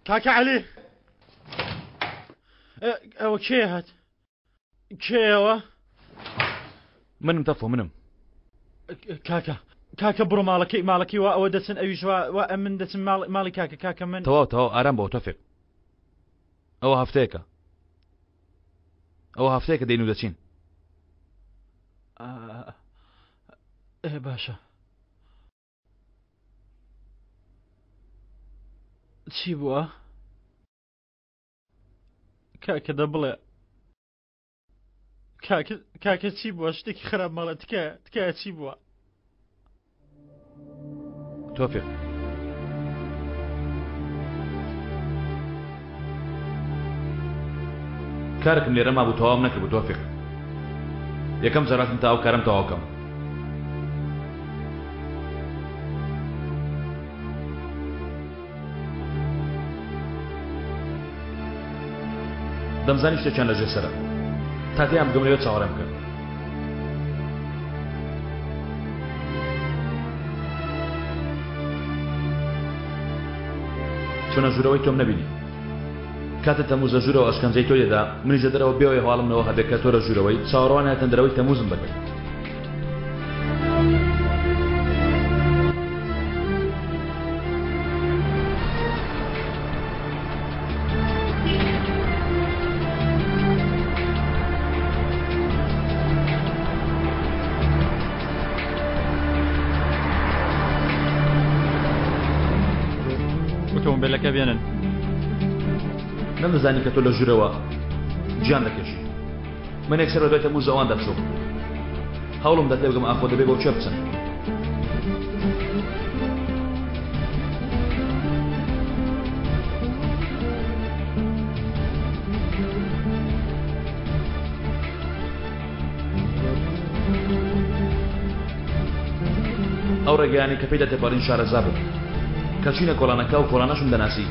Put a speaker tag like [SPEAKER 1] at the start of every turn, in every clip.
[SPEAKER 1] کاکە عەلی ئەوە کێ هات؟ کێیەوە؟
[SPEAKER 2] منم تەفۆ منم.
[SPEAKER 1] کاکە کاکە بڕۆ ماڵەکەی ماڵەکەی وا ئەوە دەچن ئەویش وا وا ئەمن دەچم ماڵ ماڵی کاکە کاکە من
[SPEAKER 2] تەواو تەواو ئارام بەوە تۆفیق ئەوە هەفتەیەکە ئەوە هەفتەیەکە دێین و دەچین.
[SPEAKER 1] ئێ باشە چی بووە؟ کاکە دە بڵێ کاکە کاکە چی بووە شتێکی خراپ مەڵێ تکایە تکایە چی بووە؟
[SPEAKER 2] تۆفیق کارێکم لێرە مابوو تەواوم نەکردبوو تۆفیق یەکەم جار هاتم تا ئەو کارەم تەواو کەم دەمزانی شتێکیان لەژێر سەرە تا تێیان بگەم لەوێ چاوەڕێم بکەن. چونە ژوورەوەی تۆم نەبینی. کاتێ تەمووز لە ژوورەوە ئەشکەنجەی تۆی دەدا، منیش لە دەرەوە بێ ئەوەی هەواڵم لەوە هەبێ کە تۆ لە ژوورەوەی، چاوەڕوانی هاتنە دەرەوەی تەمووزم دەکرد.
[SPEAKER 1] ئۆتۆمبیلەکە بێنن.
[SPEAKER 2] نەمدەزانی کە تۆ لە ژوورەوە گیان دەکێشی. من یەکسەر بەدوای تەمووز ئەواندا چووم. هەوڵم دا تێبگەم ئاخۆ دەبێ بۆ کوێ بچن. ئەو ڕێگایانەی کە پێیدا تێپەڕین شارەزا بووم. کە چووینە کۆڵانەکە ئەو کۆڵانەشم دەناسی.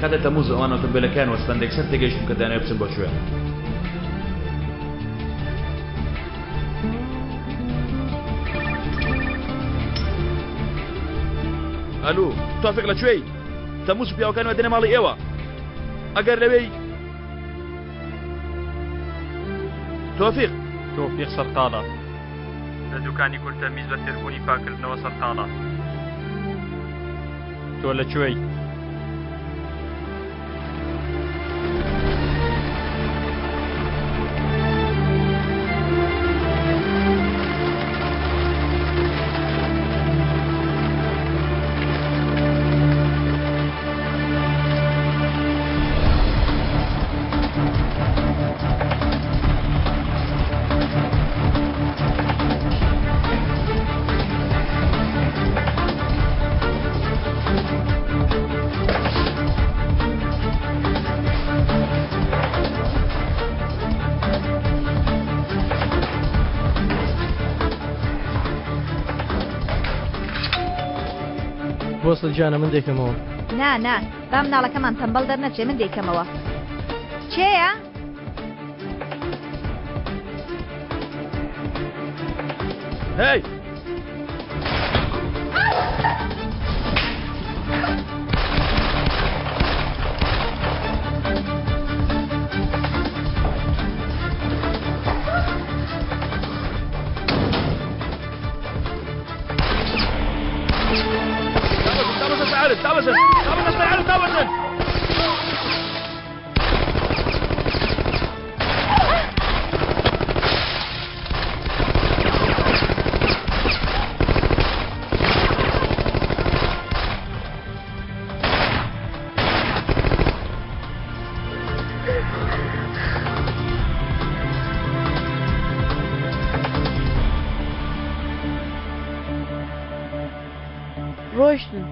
[SPEAKER 2] کاتێ تەمووز ئەوان ئۆتۆمبێلەکەیان وەستاند یەکسەر تێگەیشتم کە دەیانەوێ بچن بۆ کوێ. ئەلو، تۆفیق لە کوێی؟ تەمووز و پیاوەکانی وا دێنە ماڵی ئێوە. ئەگەر لەوێی. تۆفیق.
[SPEAKER 1] تۆفیق سەرقاڵە. لە دوکانی کورتە میز بە فێربوونی پاککردنەوە سەرقاڵە. تۆ لە کوێی؟
[SPEAKER 3] بۆسە گیانە من دەیکەمەوە.
[SPEAKER 4] نا نا با مناڵەکەمان تەمبەڵ دەرنەچێ من دەیکەمەوە. کێیە؟
[SPEAKER 2] هەی!
[SPEAKER 5] ڕۆیشتن.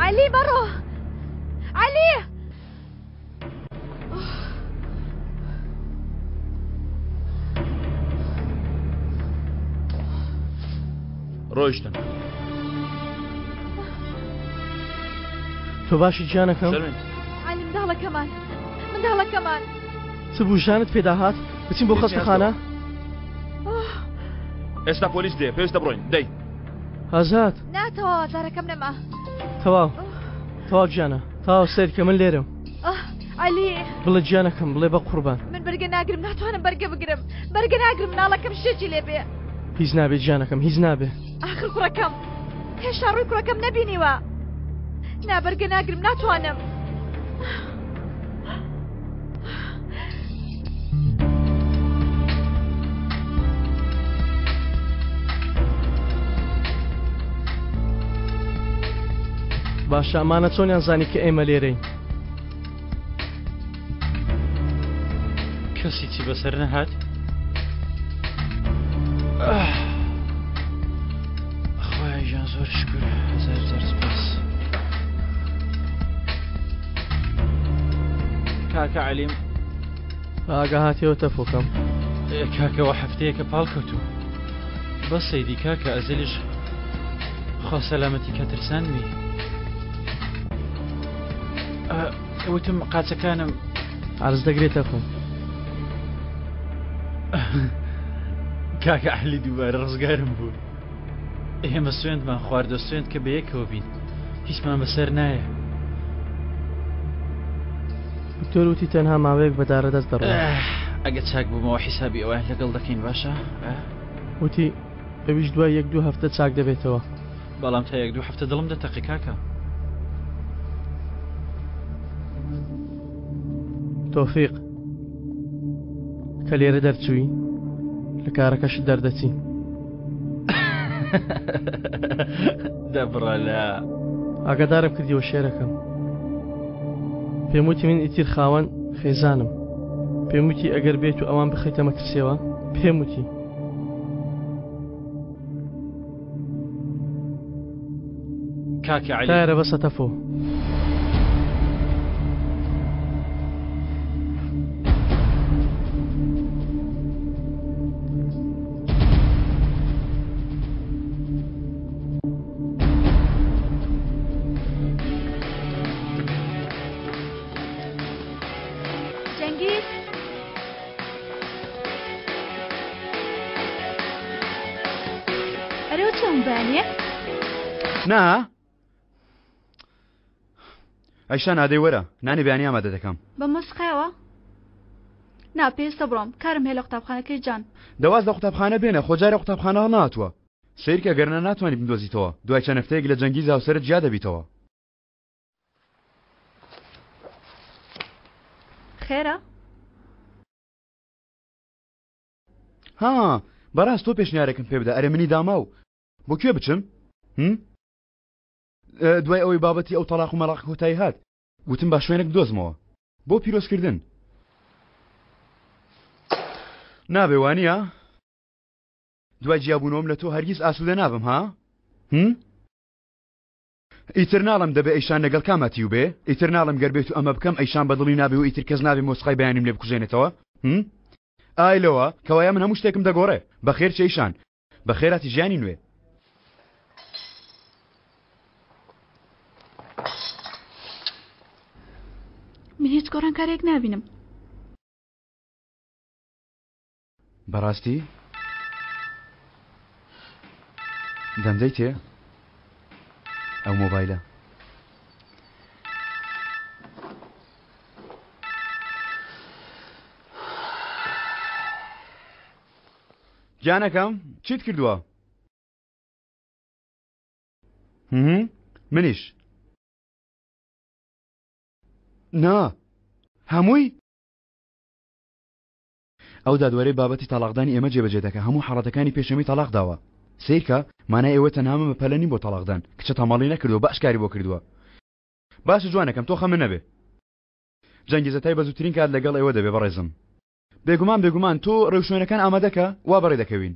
[SPEAKER 4] عەلی بەڕۆ عەلی.
[SPEAKER 2] ڕۆیشتن.
[SPEAKER 3] تۆ باشی گیانەکەم؟
[SPEAKER 4] عەلی منداڵەکەمان منداڵەکەمان.
[SPEAKER 3] چ بوو ژانت پێدا هات؟ بچین بۆ خەستەخانە؟
[SPEAKER 2] ئێستا پۆلیس دێ پێویستە بڕۆین دەی.
[SPEAKER 3] ئازاد.
[SPEAKER 4] نا تەواو ئازارەکەم نەما.
[SPEAKER 3] تەواو تەواو گیانە تەواو سەیر کە من لێرەم.
[SPEAKER 4] ئاه عەلی.
[SPEAKER 3] بڵێ گیانەکەم بڵێ بە قوربان.
[SPEAKER 4] من بەرگە ناگرم ناتوانم بەرگە بگرم بەرگە ناگرم مناڵەکەم شتێکی لێ بێ.
[SPEAKER 3] هیچ نابێ گیانەکەم هیچ نابێ.
[SPEAKER 4] ئاخر کوڕەکەم هێشتا ڕووی کوڕەکەم نەبینیوە. نا بەرگە ناگرم ناتوانم.
[SPEAKER 3] باشە ئەمانە چۆنیان زانی کە ئێمە لێرەین؟
[SPEAKER 1] کەسی چی بەسەر نەهات؟ خۆیان ژیان زۆر شکر هەزار جار سپاس. کاکە عەلیم
[SPEAKER 3] ئاگا هاتیەوە تەفۆکەم
[SPEAKER 1] کاکەوە هەفتەیەکە پاڵ کەوتوو بەس سەیدی کاکە ئەزەلیش خوا سەلامەتی کە ترساندمی وتم قاچەکانم
[SPEAKER 3] عرز دەگرێت تەفۆ
[SPEAKER 1] کاکە عەلی دووبارە ڕزگارم بوو ئێمە سوێندمان خواردە سوێند کە بەیەکەوە بین هیچمان بەسەر نایە.
[SPEAKER 3] دکتۆر وتی تەنها ماوەیەک بە دارە دەست دەڕۆم.
[SPEAKER 1] ئەگە چاک بوومەوە حیسابی ئەویان لەگەڵ دەکەین باشە؟
[SPEAKER 3] وتی ئەویش دوای یەک دوو هەفتە چاک دەبێتەوە.
[SPEAKER 1] بەڵام تا یەک دوو هەفتە دڵم دەتەقێ کاکە.
[SPEAKER 3] تۆفیق کە لێرە دەرچووی لە کارەکەشت دەردەچی.
[SPEAKER 1] دەبڕە لە
[SPEAKER 3] ئاگادارم کردیەوە شێرەکەم پێم وتی من ئیتر خاوەن خێزانم پێم وتی ئەگەر بێت و ئەوان بخەیتە مەترسیەوە پێم وتی
[SPEAKER 1] کاکە عەلی
[SPEAKER 3] تایەرە بەسە تەفۆ.
[SPEAKER 4] جەنگیز ئەرێ چۆن بەیانییە؟
[SPEAKER 2] نا ئەیشان ئادەی وەرە نانی بەیانی ئامادە دەکەم.
[SPEAKER 4] بە مۆسیقایەوە؟ نا پێویستە بڕۆم کارم هەیە لە قوتابخانەکەی جان.
[SPEAKER 2] دە واز لە قوتابخانە بێنە خۆ جارێ قوتابخانە هەڵنەهاتووە. سەیرکە گەرنا ناتوانی بمدۆزیتەوە دوای چەند هەفتەیەک لە جەنگیز هاوسەرت جیا دەبیتەوە.
[SPEAKER 4] خێرە؟
[SPEAKER 2] ها بەڕاست تۆ پێشنیارێکم پێ بدە ئەرێ منی داماو بۆ کوێ بچم؟ هم؟ دوای ئەوەی بابەتی ئەو تەڵاق و مەڵاق کۆتایی هات وتم با شوێنێک بدۆزمەوە بۆ پیرۆزکردن نابێ وانە دوای جیابوونەوەم لە تۆ هەرگیز ئاسوودە نابم ها هم؟ ئیتر ناڵم دەبێ ئەیشان لەگەڵ کامە تیو بێ ئیتر ناڵم گەر بێت و ئەمە بکەم ئەیشان بەدڵی نابێ و ئیتر کەس نابێ مۆسقای بەیانیم لێ بکوژێنێتەوە هم؟ ئای لەوە کەوایە من هەموو شتێکم دەگۆڕێ بەخێر چەیشان بەخێراتی ژیانی نوێ.
[SPEAKER 4] من هیچ گۆڕانکاریەک نابینم.
[SPEAKER 2] بەڕاستی؟ دەمدەیتێ؟ ئەو مۆبایلە. گیانەکەم چیت کردووە؟ منیش نا هەمووی ئەو دادوەرەی بابەتی تەڵاقدانی ئێمە جێبەجێ دەکا هەموو حاڵەتەکانی پێش ئێمەی تەڵاق داوە سەیرکە مانای ئێوە تەنها من بەپەلە نیم بۆ تەڵاقدان کچە تەمەڵی نەکردووە باش کاری بۆ کردووە باشە جوانەکەم تۆ خەمە نەبێ جەنگیزەتای بە زووترین کات لەگەڵ ئێوە دەبێ بەڕێزم بێگومان بێگومان تۆ ڕێوشوێنەکان ئامادەکە وا بەڕێ دەکەوین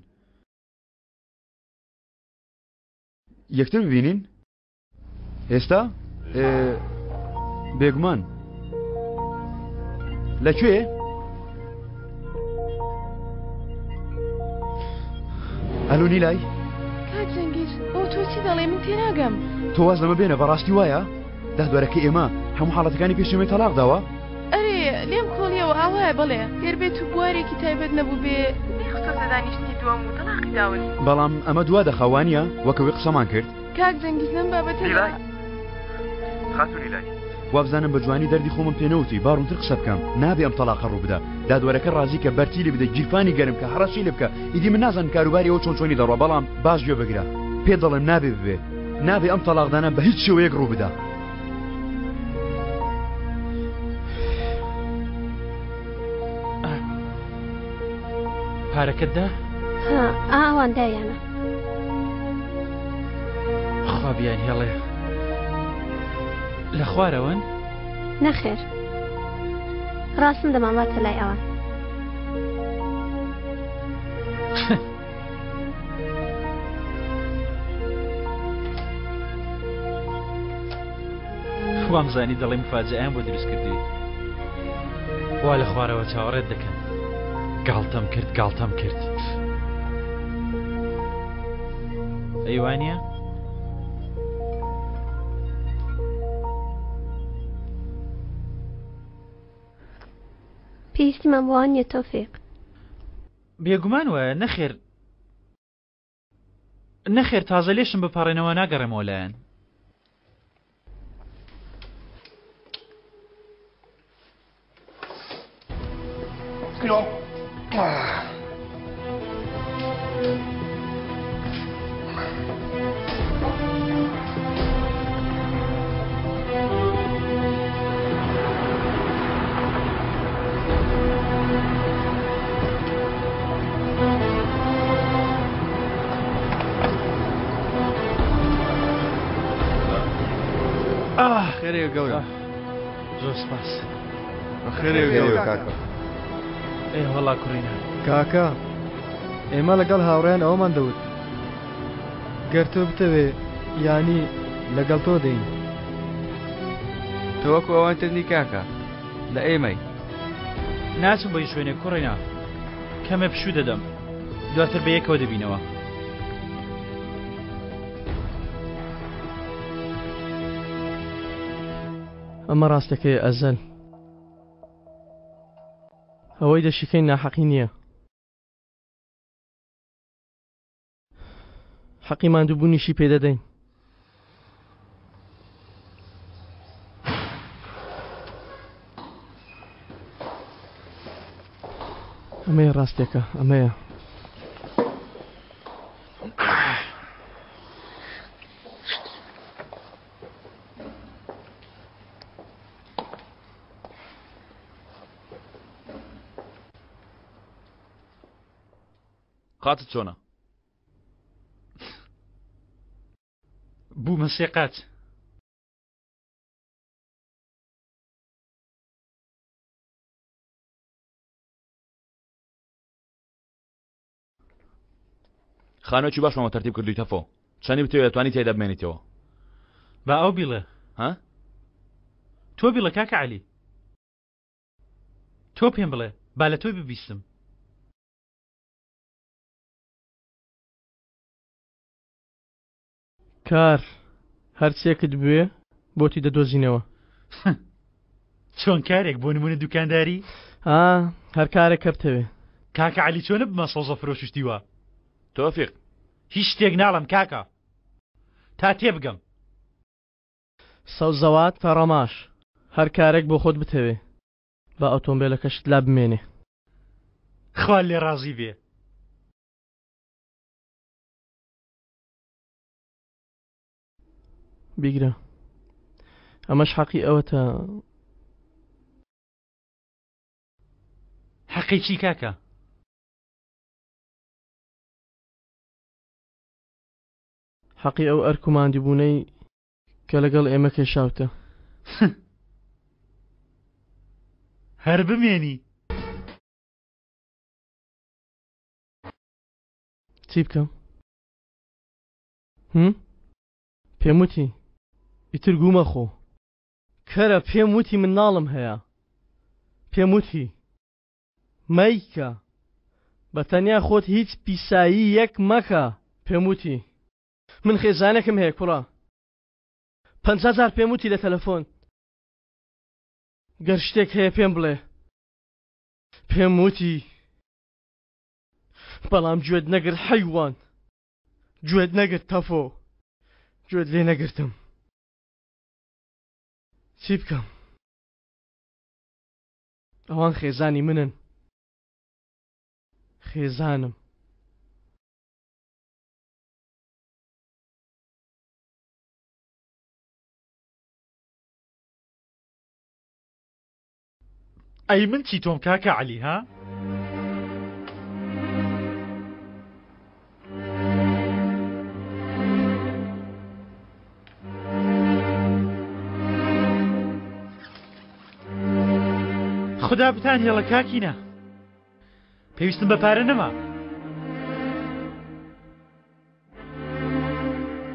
[SPEAKER 2] یەکتر ببینین ئێستا بێگومان لەکوێ؟ ئەلو نیلای
[SPEAKER 5] کاک جەنگیز ئەو تۆ چی دەڵێ من تێناگەم
[SPEAKER 2] تۆ واز لەمە بێنە بەڕاستی وایە دادوەرەکە ئێمە هەموو حاڵەتەکانی پێشێمەی تەلاق داوە
[SPEAKER 5] ئەرێ. لێم کۆڵیەوە ئاوایە بەڵێ گەر بێت و بوارێکی تایبەت نەبوو بێ نەیخستۆتە دانیشتنی دووەم و تەڵاقی داون.
[SPEAKER 2] بەڵام ئەمە دوا دەخا وانیە وەک ئەوەی قسەمان کرد؟
[SPEAKER 5] کاک جەنگیز لەم بابەتەدا.
[SPEAKER 2] لیلای خاتوو لیلای وابزانم بە جوانی دەردی خۆمم پێ نەوتی با ڕوونتر قسە بکەم نابێ ئەم تەڵاقە ڕوو بدا دادوەرەکە ڕازی کە بەرتیلی بدە گیرفانی گەرم کە هەڕەشەی لێ بکە ئیدی من نازانم کاروباری ئەوە چۆن چۆنی دەڕوا بەڵام باش گوێ بگرە پێت دەڵێم نابێ ببێ نابێ ئەم تەڵاقدانە بە هیچ شێوەیەک ڕوو بدا.
[SPEAKER 1] پارەکەت دا؟
[SPEAKER 6] ها ئاوان دایانە.
[SPEAKER 1] خوا بیان هێڵێ لە خوارەوەن؟
[SPEAKER 6] نەخێر ڕاستم دەمانباتە لای ئەوان.
[SPEAKER 1] وامزانی دەڵێ مفاجئەیان بۆ دروست کردووی وا لە خوارەوە چاوەڕێت دەکەن گاڵتەم کرد گاڵتەم کرد ئەیوانە
[SPEAKER 6] پێویستیمان بۆوان نییە تۆفیق.
[SPEAKER 1] بێگومان وایە نەخێر نەخێر تازە لێشم بپاڕێنەوە ناگەڕێمەوە لایەن.
[SPEAKER 2] خێرێ گەورە
[SPEAKER 1] زۆر سپاس
[SPEAKER 2] خێرێ گەورە کاکە
[SPEAKER 1] ئێ وەڵا کوڕینە
[SPEAKER 7] کاکە ئێمە لەگەڵ هاوڕێیان ئەوەمان دەوت گەر تۆ بتەوێ یانی لەگەڵ تۆ دێین.
[SPEAKER 8] تۆ وەکو ئەوان تر نی کاکە لە ئێمەی.
[SPEAKER 1] ناچم بۆ هیچ شوێنێک کوڕینە کەمێ پشوو دەدەم دواتر بە یەکەوە دەبینەوە.
[SPEAKER 3] ئەمە ڕاستەکەی ئەزەل ئەوەی دەشیکەین ناحەقی نییە. حەقی ماندووبوونیشی پێ دەدەین. ئەمەیە ڕاستێکە ئەمەیە.
[SPEAKER 2] قاچت چۆنە؟
[SPEAKER 1] بوومە سێ قاچ.
[SPEAKER 2] خانوویەکی باشمان بۆ تەرتیب کردووی تەفۆ چەنی بتەوێت دەتوانی تێیدا بمێنیتەوە.
[SPEAKER 1] با ئەو بیڵێ.
[SPEAKER 2] ها؟
[SPEAKER 1] تۆ بیڵێ کاکە عەلی. تۆ پێم بڵێ با لە تۆی ببیستم.
[SPEAKER 3] کار، هەرچیەکت بوێ بۆتی دەدۆزینەوە.
[SPEAKER 1] چۆن کارێک بۆ نمونە دوکانداری؟
[SPEAKER 3] ئا هەر کارێک کە بتەوێ.
[SPEAKER 1] کاکە عەلی چۆنە بمە سەوزە فرۆش و شتی وا؟
[SPEAKER 2] تۆفیق.
[SPEAKER 1] هیچ شتێک ناڵێم کاکە تا تێبگەم.
[SPEAKER 3] سەوزەوات تا ڕەماش هەر کارێک بۆ خۆت بتەوێ با ئۆتۆمبێلەکەشت لا بمێنێ.
[SPEAKER 1] خوا لێ ڕازی بێ.
[SPEAKER 3] بیگرە ئەمەش حەقی ئەوەتە.
[SPEAKER 1] حەقی چی کاکە؟
[SPEAKER 3] حەقی ئەو ئەرک و ماندووبوونەی کە لەگەڵ ئێمە کێشاوتە.
[SPEAKER 1] هەر بمێنی.
[SPEAKER 3] چی بکەم؟ هم؟ پێم وتی ئیتر گوو مەخۆ. کەرە پێم وتی مناڵم هەیە. پێم وتی مەیکە. بە تەنیا خۆت هیچ پیسایی یەک مەکە. پێم وتی من خێزانێکم هەیە کوڕە. 50 جار پێم وتی لە تەلەفۆن. گەر شتێک هەیە پێم بڵێ. پێم وتی بەڵام گوێت نەگرت حەیوان. گوێت نەگرت تەفۆ. گوێت لێ نەگرتم. چی بکەم؟ ئەوان خێزانی منن. خێزانم.
[SPEAKER 1] ئەی من چی تۆم کاکە عەلی ها؟ خودا بتان هێڵە کاکینە پێویستم بە پارە نەما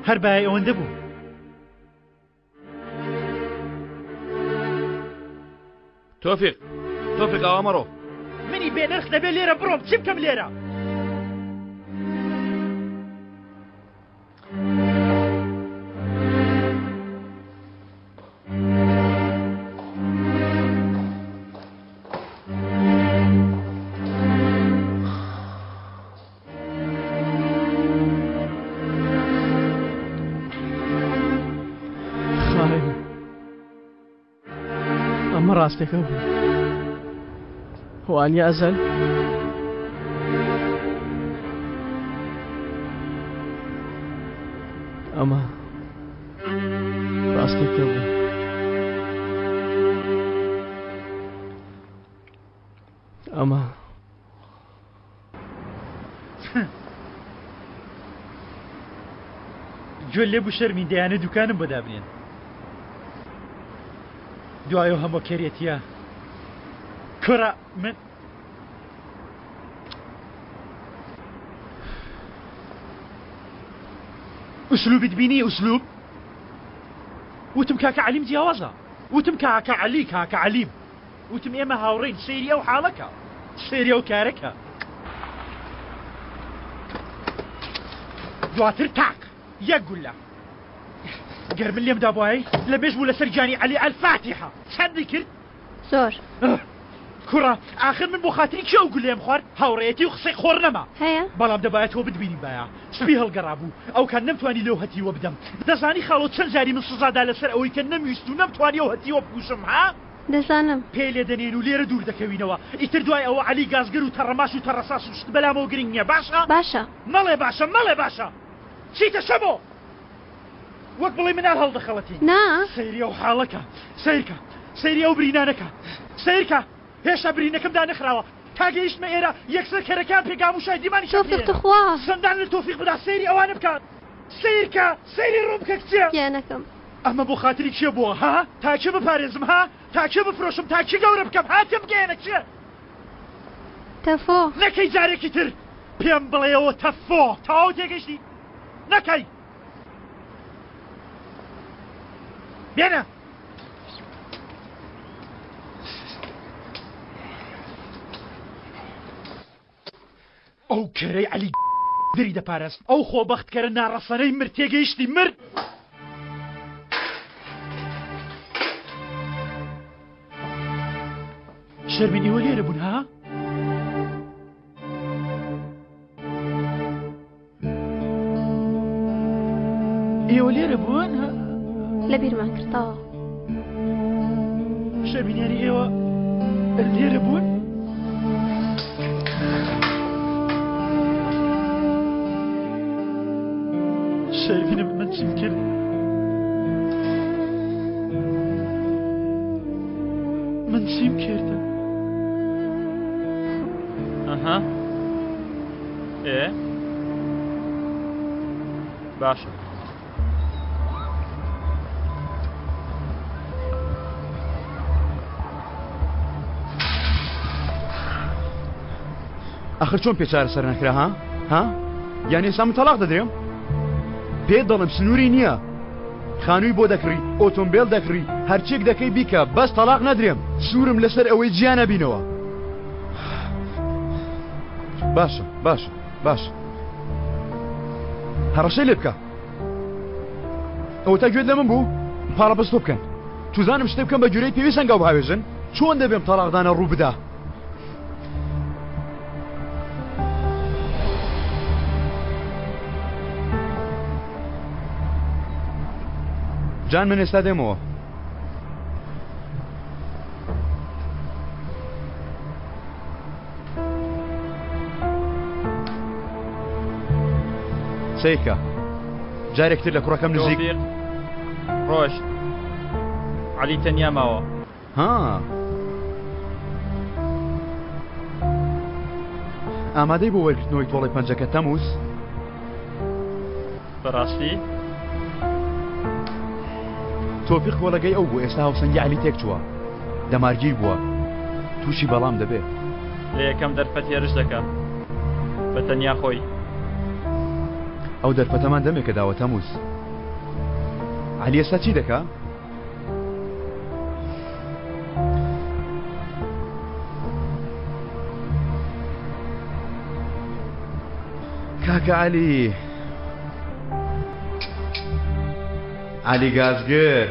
[SPEAKER 1] هەر بای ئەوەندە بوو
[SPEAKER 2] تۆفیق تۆفیق ئاوا مەڕۆ
[SPEAKER 1] منی بێنرخ دەبێ لێرە بڕۆم چی بکەم لێرە
[SPEAKER 3] خاین ئەمە ڕاستەکە بوو وانە ئەزەل ئەمە ڕاستەکە بوو ئەمە
[SPEAKER 1] گوێ لێ بوو شەرمی دەیانە دوکانم بۆ دابنێن دوایەوە هەموو کەرێتیە کوڕە من ئوسلوبت بینی ئوسلوب وتم کاکە عەلیم جیاوازە وتم کاکە عەلی کاکە عەلیم وتم ئێمە هاوڕێین سەیری ئەو حاڵەکە سەیری ئەو کارەکە دواتر تاق یەک گولە گەر من لێم دابوایەی لە مێژ بوو لەسەر گیانی عەلی ئەلفاتیحە چەندی کرد
[SPEAKER 6] زۆر
[SPEAKER 1] کوڕە ئاخر من بۆ خاتری کێ ئەو گولەیەم خوارد هاوڕێیەتی و قسەی خۆڕ نەما
[SPEAKER 6] هەیە
[SPEAKER 1] بەڵام دەبایە تۆ بتبینی بایا سپی هەڵگەڕابوو ئەو کات نەمتوانی لەو هەتیوە بدەم دەزانی خاڵۆ چەند جاری من سزادا لەسەر ئەوەی کە نەمویست و نەمتوانی ئەو هەتیوە بکوژم ها
[SPEAKER 6] دەزانم.
[SPEAKER 1] پێ لێ دەنێین و لێرە دوور دەکەوینەوە. ئیتر دوای ئەوە عەلی گازگەر و تەڕەماش و تەڕەساس و شت بەلامەوە گرنگ نییە. باشە؟
[SPEAKER 6] باشە.
[SPEAKER 1] مەڵێ باشە، مەڵێ باشە. چیتە شەمۆ؟ وەک بڵێی مناڵ هەڵدەخەڵەتێنی.
[SPEAKER 6] نا.
[SPEAKER 1] سەیری ئەو حاڵە کە. سەیرکە. سەیری ئەو برینانە کە. سەیرکە. هێشتا برینەکەم دانەخراوە. تا گەیشتمە ئێرە، یەکسەر کەرەکەیان پێگام و شایدیمانیشیان
[SPEAKER 6] تۆفیق
[SPEAKER 1] پێ.
[SPEAKER 6] توخوا.
[SPEAKER 1] زەندان لە تۆفیق بدا سەیری ئەوانە بکە. سەیرکە. سەیری ڕووم بکە کچێ.
[SPEAKER 6] گیانەکەم.
[SPEAKER 1] ئەمە بۆ خاتری کێ بووە ها؟ تا کێ بپارێزم ها؟ تا کێ بفرۆشم تا کێ گەورە بکەم ها؟ تێم بگەیەنە کێ؟
[SPEAKER 6] تەفۆ.
[SPEAKER 1] نەکەی جارێکی تر پێم بڵێیەوە تەفۆ تەواو تێگەیشتی؟ نەکەی بێنە. ئەو کەرەی عەلی دری دەپارست ئەو خۆبەخت کەرە ناڕەسەنەی مرد تێگەیشتی مرد. شەرمین ئێوە لێرە بوون ها؟ ئێوە لێرە بوون؟
[SPEAKER 6] لە بیرمان کردەوە.
[SPEAKER 1] شەرمینیانی ئێوە لێرە بوون؟ شەرمینم من چیم کرد؟ من چیم کرد؟
[SPEAKER 9] ئەها ئێ باشە
[SPEAKER 2] ئەخر چۆن پێ چارەسەر نەکرا ها ها یان ئێستا من تەلاق دەدرێم پێ دەڵم سنووری نییە خانووی بۆ دەکڕی ئۆتۆمبیل دەکڕی هەرچێک دەکەی بیکە بەس تەلاق نەدرێم سوورم لەسەر ئەوەی جیان نەبینەوە باشە باشە باشە هەڕەشەی لێ بکە ئەوە تا گوێت لە من بوو پاڵە بەستۆ بکەن توزانم شتێ بکەم بە گوێرەی پێویست هەنگاو بهاوێژن. چۆن دەبێم تەڵاقدانە ڕوو بدا؟ جان من ئێستا دێمەوە. سەیرکە جارێکتر لە کوڕەکەم نزیک
[SPEAKER 9] ڕۆشت عەلی تەنیا ماوە
[SPEAKER 2] ها ئامادەی بۆ وەرگرتنەوەی تۆڵەی پەنجەکە تەموز؟
[SPEAKER 9] بەڕاستی؟
[SPEAKER 2] تۆفیق کۆڵەگەی ئەو بوو ئێستا هاوسەنگی عەلی تێکچووە دەمارگیر بووە تووشی بەڵام دەبێ.
[SPEAKER 9] لە یەکەم دەرفەت هێرش دەکا بە تەنیا خۆی.
[SPEAKER 2] ئەو دەرفەتەمان دەمێکە داوە تەموز. عەلی ئێستا چی دەکا؟ کاکە عەلی عەلی گازگر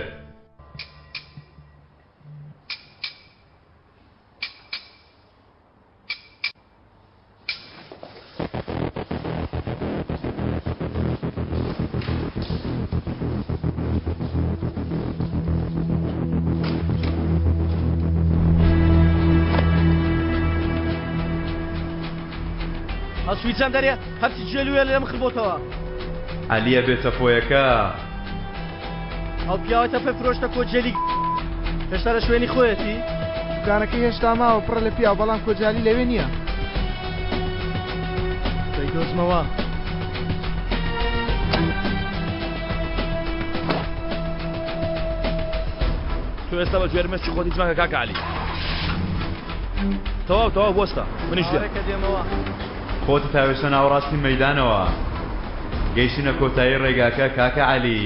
[SPEAKER 3] هەڵسوی چەند دەرێ هەرچی جێلوێ لێم خربۆتەوە.
[SPEAKER 2] عەلیە بێتە پۆیەکە.
[SPEAKER 3] ئەو پیاوە تەپە فرۆشتە کۆجێلی هێشتا لە شوێنی خۆیەتی؟
[SPEAKER 7] دوکانەکەی هێشتا ماوە پڕە لە پیاو بەڵام کۆجالی لەوێ نییە.
[SPEAKER 3] دەیدۆزمەوە.
[SPEAKER 10] تۆ ئێستا بە گوێرمەچی خۆت هیچ ماکە کاکە عەلی. تەواو تەواو بۆستە منیش دێم.
[SPEAKER 3] ئاوەکە دێمەوە.
[SPEAKER 2] خۆتت هاوێشتە ناوەڕاستی مەیدانەوە. گەیشتینە کۆتایی ڕێگاکە کاکە عەلی.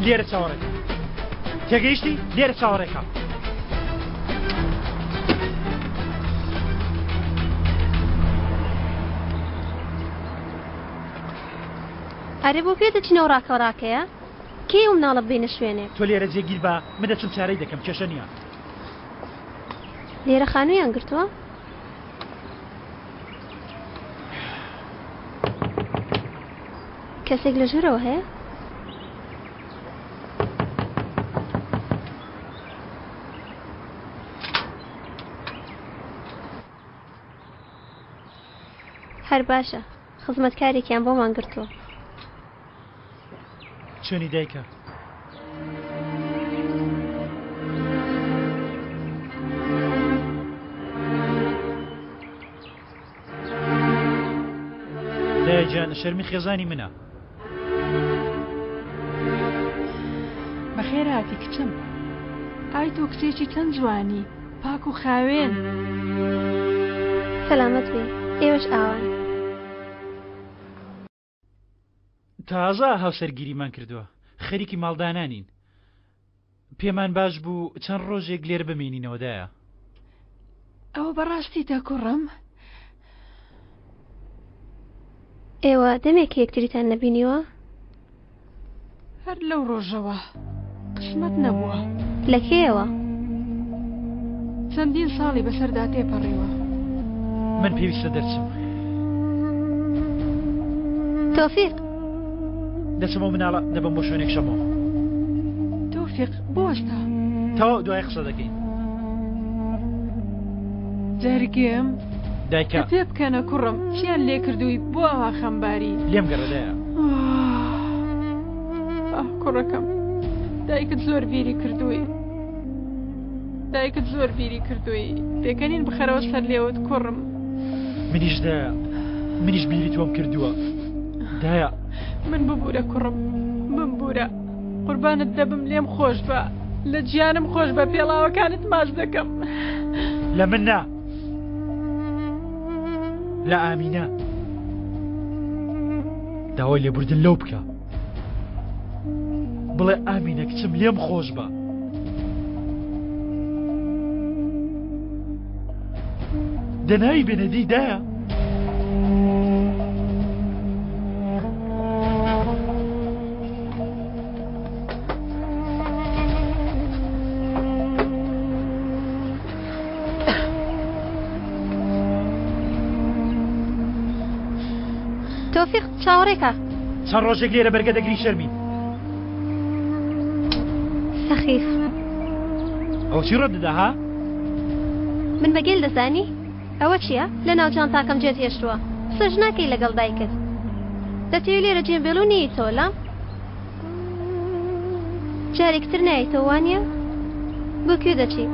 [SPEAKER 1] لێرە چاوەڕێکە تێگەیشتی لێرە چاوەڕێکە
[SPEAKER 6] ئەرێ بۆ کوێ دەچینەوە ڕاکە ڕاکەیە کێ ئەو مناڵە ببینە شوێنێک
[SPEAKER 1] تۆ لێرە جێگیر بە من دەچم چارەی دەکەم کێشە نییە
[SPEAKER 6] لێرە خانوویان گرتووە؟ کەسێک لە ژوورەوە هەیە؟ هەر باشە خزمەتکارێکیان بۆمان گرتووە.
[SPEAKER 1] چۆنی دایکە؟ دایە گیان شەرمی خێزانی منە.
[SPEAKER 5] بەخێر هاتی کچم. ئای تۆ کچێکی چەند جوانی، پاک و خاوێن.
[SPEAKER 6] سەلامەت بی، ئێوەش ئاوان.
[SPEAKER 1] تازە هاوسەرگیریمان کردووە، خەریکی ماڵدانانین. پێمان باش بوو چەند ڕۆژێک لێرە بمێنینەوە دایە.
[SPEAKER 5] ئەوە بەڕاستیتە کوڕم؟
[SPEAKER 6] ئێوە دەمێکە یەکتریتان نەبینیوە؟
[SPEAKER 5] هەر لەو ڕۆژەوە قسمەت نەبووە.
[SPEAKER 6] لە کەیەوە؟
[SPEAKER 5] چەندین ساڵی بەسەردا تێپەڕیوە.
[SPEAKER 1] من پێویستە دەرچم.
[SPEAKER 6] تۆفیق.
[SPEAKER 1] دەچم ئەو مناڵە دەبەم بۆ شوێنێک شەمۆ.
[SPEAKER 5] تۆفیق بوەستە.
[SPEAKER 1] تەواو دوای قسە دەکەین.
[SPEAKER 5] جەرگم.
[SPEAKER 1] دایکە.
[SPEAKER 5] پێ بکەنە کوڕم چیان لێ کردووی بۆ ئاوا خەمباری.
[SPEAKER 1] لێم گەڕێ دایە.
[SPEAKER 5] ئاه کوڕەکەم دایکت زۆر بیری کردووی. دایکت زۆر بیری کردووی پێکەنین بخەرەوە سەر لێوت کوڕم.
[SPEAKER 1] منیش دایە منیش بیری تۆم کردووە دایە.
[SPEAKER 5] من ببورە کوڕم بمبورە قوربانت دەبم لێم خۆش بە لە گیانم خۆش بە پێڵاوەکانت ماچ دەکەم.
[SPEAKER 1] لە من نا لە ئامینە داوای لێبوردن لەو بکە. بڵێ ئامینە کچم لێم خۆش بە. دەناوی بێنەدی دایە.
[SPEAKER 6] تۆفیق چاوەڕێکە.
[SPEAKER 1] چەند ڕۆژێک لێرە بەرگە دەگری شەرمین.
[SPEAKER 6] سەخیف.
[SPEAKER 1] ئەوە چی ڕەت دەدا ها؟
[SPEAKER 6] من بە گێل دەزانی؟ ئەوە چییە؟ لە ناو جانتاکەم جێت هێشتووە. قسەش ناکەی لەگەڵ دایکت. دەتەوێ لێرە جێم بێڵ و نەیەیتەوە لام؟ جارێکی تر نایەیتەوە وانییە؟ بۆ کوێ دەچی؟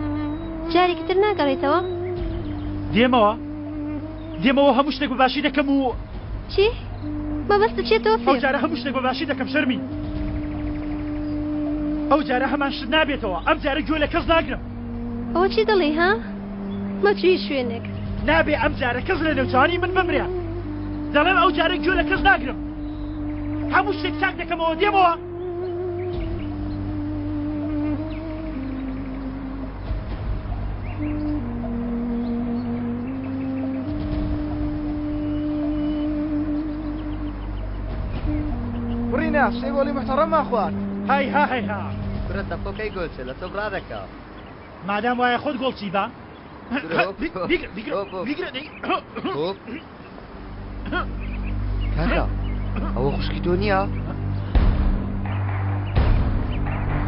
[SPEAKER 6] جارێکی تر ناگەڕێیتەوە؟
[SPEAKER 1] دێمەوە. دێمەوە هەموو شتێک بە باشی دەکەم و.
[SPEAKER 6] چی؟ مەبەستت چییە تۆفیق؟
[SPEAKER 1] ئەو جارە هەموو شتێک بە باشی دەکەم شەرمین. ئەو جارە هەمان شت نابێتەوە. ئەم جارە گوێ لە کەس ناگرم.
[SPEAKER 6] ئەوە چی دەڵێی ها؟ مەچوو هیچ شوێنێک.
[SPEAKER 1] نابێ ئەم جارە کەس لە نێوچاوانی من بمرێ. دەڵێم ئەو جارە گوێ لە کەس ناگرم. هەموو شتێک چاک دەکەمەوە دێمەوە.
[SPEAKER 7] بڕینە سێ گۆڵی محتەڕەممان خوارد.
[SPEAKER 1] هەی ها هەی ها.
[SPEAKER 11] کورە تەپۆ کەی گۆلچە لە تۆپ ڕادەکا.
[SPEAKER 1] مادام وایە خۆت گۆڵچی بە.
[SPEAKER 11] کاکە ئەوە خوشکی تۆ نییە؟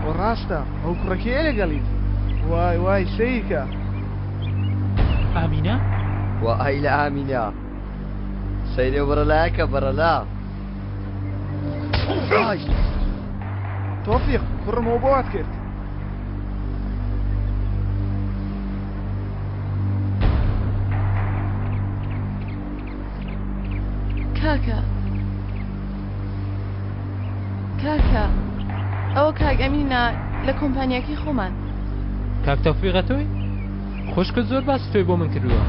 [SPEAKER 7] خۆ ڕاستە ئەو کوڕەکەیە لەگەڵیت وای وای سەیرکە
[SPEAKER 1] ئامینە؟
[SPEAKER 11] وای لە ئامینە سەیرێ بەرەلایەکە بەرەلا
[SPEAKER 7] تۆفیق کوڕم ئەو بۆ وات کرد؟
[SPEAKER 5] کاکە کاکە ئەوە کاک ئەمینە لە کۆمپانیاکەی خۆمان.
[SPEAKER 12] کاک تەوفیقە تۆی؟ خوشکت زۆر باسی تۆی بۆ من کردووە.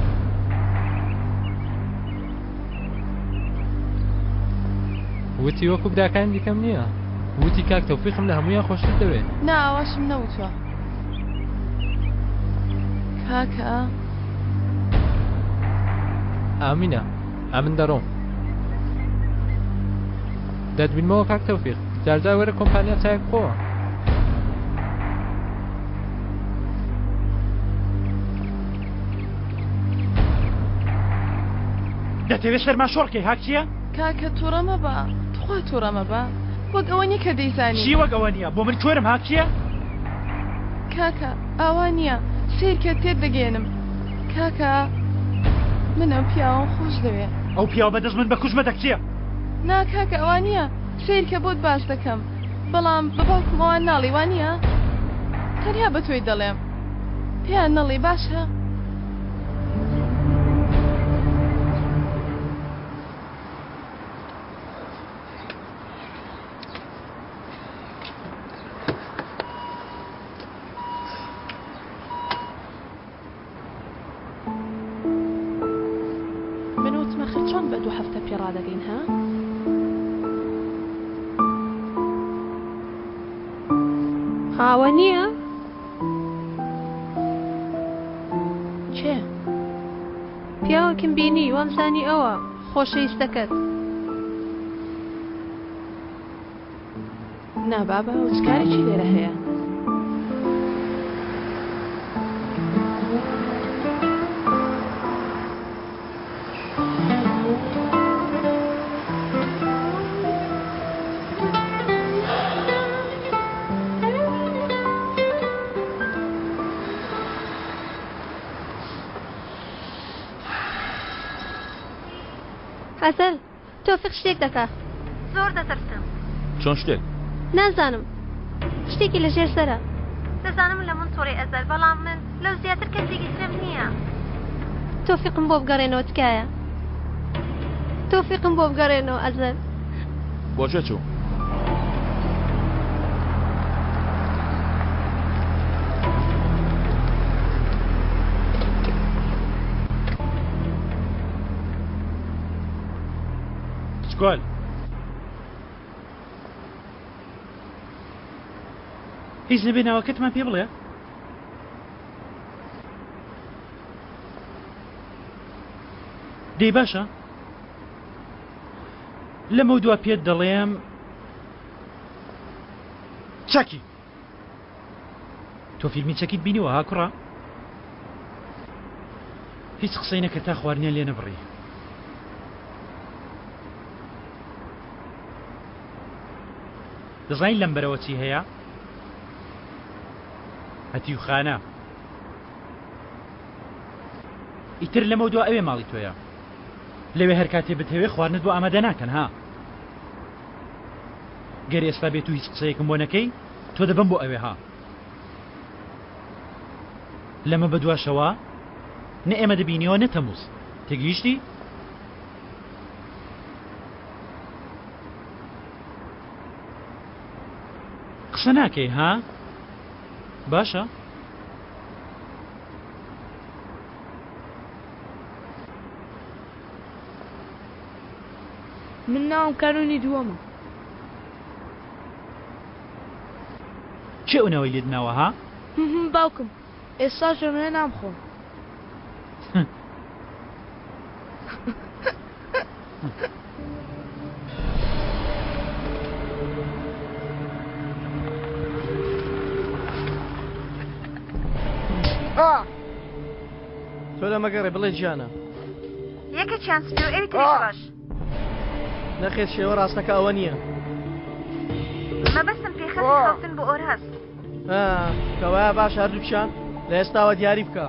[SPEAKER 12] وتی وەکو براکانی دیکەم نییە وتی کاک تەوفیقم لە هەموویان خۆشتر دەوێت.
[SPEAKER 5] نا ئاواشم نەوتووە کاکە.
[SPEAKER 12] ئامینە ئەمن دەڕۆم دەتبینمەوە کاک تەوفیق جارجار وەرە کۆمپانیا چایەک بخۆوە.
[SPEAKER 1] دەتەوێت سەرمان شۆڕکەی ها کچە؟
[SPEAKER 5] کاکە توڕە مەبە تخوا توڕە مەبە وەک ئەوە نیە کە دەیزانی.
[SPEAKER 1] چی وەک ئەوە نیە بۆ من کۆرم ها کچە؟
[SPEAKER 5] کاکە ئاوا نیە سەیرکە تێت دەگەیەنم کاکە من ئەو پیاوەم خۆش دەوێ.
[SPEAKER 1] ئەو پیاوە بەدەست من بەکوشت مەدە کچە.
[SPEAKER 5] نا کاکە ئەوا نیە سەیرکە بۆت باس دەکەم بەڵام بە باوکم ئەوان ناڵێی وانیە؟ تەنیا بە تۆی دەڵێم پێیان نەڵێی باشە؟
[SPEAKER 4] من وتم ئەخر چۆن بە دوو هەفتە پێ ڕادەگەین ها؟
[SPEAKER 6] ئاوە نییە؟
[SPEAKER 4] کێ؟
[SPEAKER 6] پیاوەکم بینی وامزانی ئەوە خۆشەویستەکەت.
[SPEAKER 5] نا بابە ئەو چ کارێکی لێرە هەیە؟
[SPEAKER 6] ئەزەل تۆفیق شتێک دەکا زۆر دەترسم.
[SPEAKER 10] چۆن شتێک؟
[SPEAKER 6] نازانم شتێکی لە ژێر سەرە. دەزانم لە من توڕەی ئەزەل بەڵام من لەو زیاتر کەسێکی ترم نییە. تۆفیقم بۆ بگەڕێنەوە تکایە تۆفیقم بۆ بگەڕێنەوە ئەزەل.
[SPEAKER 10] بۆ کوێ چوو؟
[SPEAKER 1] بچکۆل. هیچ نەبێ ناوەکەتمان پێ بڵێ. دەی باشە لەمە دوا پێت دەڵێم چەکی تۆ فیلمی چەکیت بینیوە ها کوڕە؟ هیچ قسەی نەکرد تا خواردنیان لێ نەبڕی. دەزانین لەم بەرەوە چی هەیە؟ هەتیوخانە. ئیتر لەمە دوا ئەوێ ماڵی تۆیە. لەوێ هەر کاتێ بتهەوێ خواردنت بۆ ئامادە ناکەن ها. گەر ئێستا بێت و هیچ قسەیەکم بۆ نەکەی تۆ دەبەم بۆ ئەوێ ها. لەمە بەدواشەوە نە ئێمە دەبینیەوە نە تەموز تێگەیشتی؟ قسە ناکەی ها؟ باشە.
[SPEAKER 13] من ناوم کانونی دووەمە.
[SPEAKER 1] کێ ئەو ناوەی لێت ناوە ها؟
[SPEAKER 13] باوکم ئێستاش دەمەوێ نان بخۆم.
[SPEAKER 3] تۆ لە مەگەڕێ بڵێ گیانە.
[SPEAKER 4] یەکێکیان سپی و ئەوی تریش ڕەش.
[SPEAKER 3] نەخێر شێوە ڕاستەکە ئەوە نییە.
[SPEAKER 4] مەبەستم پێخەفی خەوتن بۆ ئۆراس.
[SPEAKER 3] کەوایە باش هەردووکیان لە ئێستاوە دیاری بکە.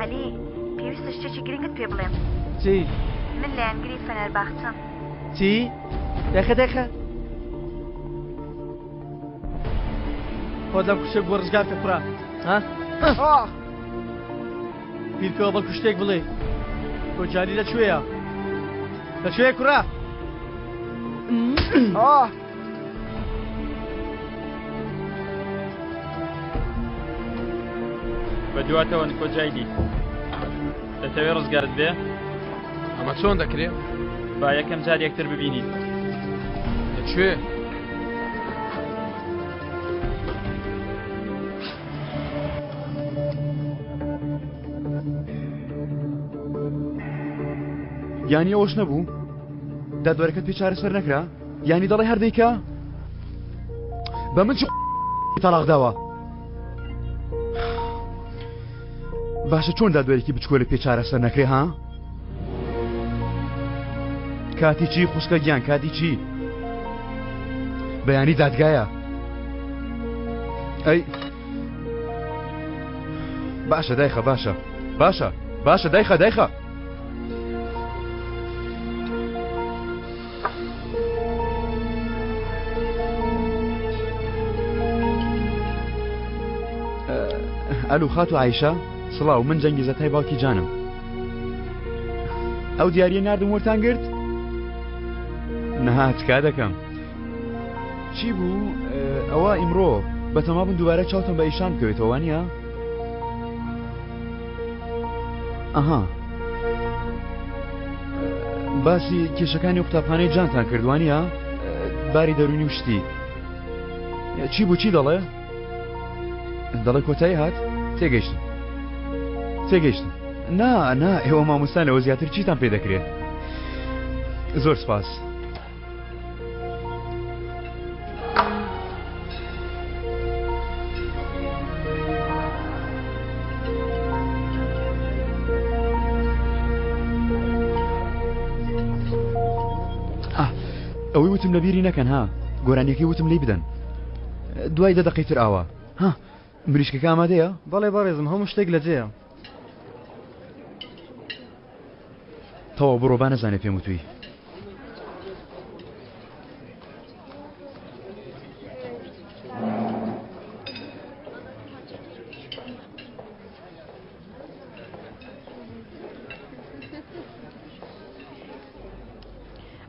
[SPEAKER 4] عەلی پێویستە شتێکی گرنگت پێ بڵێم.
[SPEAKER 3] چی؟
[SPEAKER 4] من لایەنگری فەنەرباخچەم.
[SPEAKER 3] چی؟ دەخە دەخە. خۆت لەم کوشە بۆ ڕزگار کە کوڕە ها؟ بیرکەوە بەڵکو شتێک بڵێ کۆجاری لە کوێیە؟ لە کوێ کوڕە؟
[SPEAKER 9] بە دواتەوەن کۆجایلی دەتەوێ ڕزگارت بێ؟
[SPEAKER 14] ئەمە چۆن دەکرێ؟
[SPEAKER 9] با یەکەم جار یەکتر ببینین.
[SPEAKER 14] لە کوێ؟
[SPEAKER 2] یانی ئەوەش نەبوو؟ دادوەرەکەت پێ چارەسەر نەکرا؟ یانی دەڵێ هەر دەیکا؟ بە من چ تەلاق داوە؟ باشە چۆن دادوەرێکی بچکۆلە پێ چارەسەر نەکرێ ها؟ کاتی چی خوشکە گیان کاتی چی؟ بەیانی دادگایە ئەی باشە دایخە باشە باشە باشە دایخە دایخە ئەلو خاتو عیشە سڵاو من جەنگی زەتای باوکی جانم ئەو دیاریە ناردم وەرتان گرت نەها تکا دەکەم چی بوو ئەوە ئیمڕۆ بەتەما بن دووبارە چاوتم بە ئیشان بکەوێتەوە وانە ئەها باسی کێشەکانی قوتابخانەی جانتان کردوانە باری دەرونی و شتی چی بوو چی دەڵێ دەڵێ کۆتایی هات تێگەیشتم تێگەیشتم نا نا ئێوە مامۆستان لەوە زیاتر چیتان پێ دەکرێت زۆر سپاس ئەوەی وتم لەبیری نەکەن ها گۆرانیەکەی وتم لی بدەن دوای دە دەقەی تر ئاوا ها مریشکەکە ئامادەیە؟
[SPEAKER 7] بەڵێ بەڕێزم هەموو شتێک لە جێیە.
[SPEAKER 2] تەواو بڕۆ با نەزانێ پێم وتووی.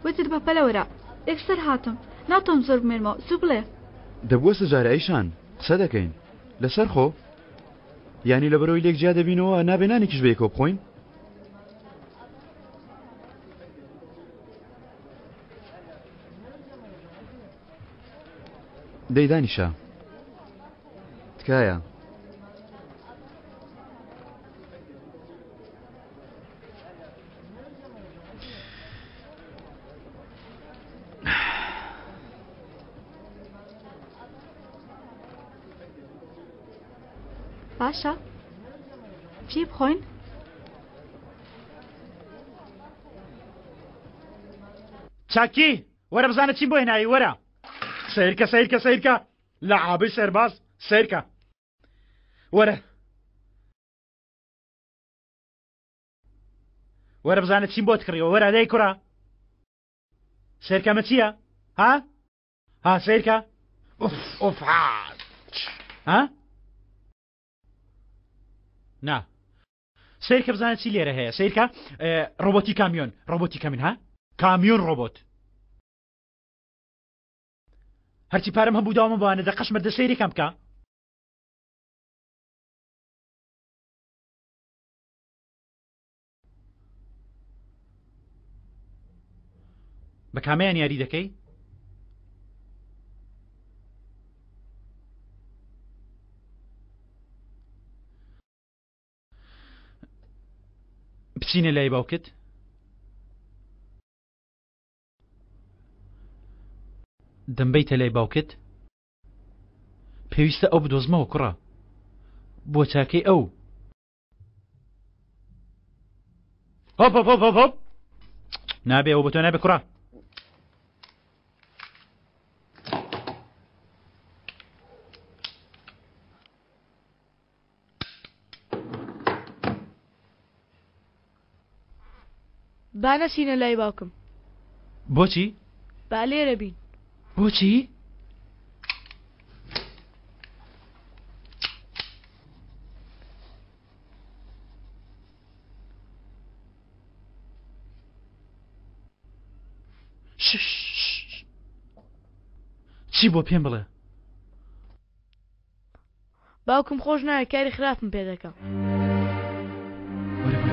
[SPEAKER 4] وتت بە پەلە وەرە یەکسەر هاتم ناتۆم زۆر بمێنمەوە زوو بڵێ.
[SPEAKER 2] دەبووە سجارە ئەیشان قسە دەکەین لەسەر خۆ یانی لەبەرەوەی لێک جیا دەبینەوە نابێ نانێکیش بەیەکەوە بخۆین دەی دانیشە. تکایە.
[SPEAKER 4] باشە چی بخۆین؟
[SPEAKER 1] چاکی وەرە بزانە چیم بۆ هێناوی وەرە سیرکە سیرکە سیرکە لە عابی سەرباز سیرکە وەرە وەرە بزانە چیم بۆت کڕیەوە وەرە دەی کوڕە سیرکەمە چییە ها ها سیرکە ئوف ئوف ها ها نا سەیرکە بزانە چی لێرە هەیە سەیرکە ڕۆبۆتی کامیۆن ڕۆبۆتی کەمین ها کامیۆن ڕۆبۆت هەرچی پارەم هەبوو داومە بۆوانە دە قەشمەر دە سەیرێکم بکە بە کامیان یاری دەکەی؟ بچینە لای باوکت؟ دەمبەیتە لای باوکت؟ پێویستە ئەو بدۆزمەوە کوڕە بۆ چاکەی ئەو هۆپ هۆپ هۆپ هۆپ هۆپ نابێ ئەو بە تۆ نابێ کوڕە
[SPEAKER 13] با نەچینە لای باوکم.
[SPEAKER 1] بۆچی؟
[SPEAKER 13] با لێرە بین.
[SPEAKER 1] بۆچی؟ چی بۆ پێم بڵێ؟
[SPEAKER 13] باوکم خۆش ناوێ کاری خراپم پێ دەکا.
[SPEAKER 1] وەرە بۆ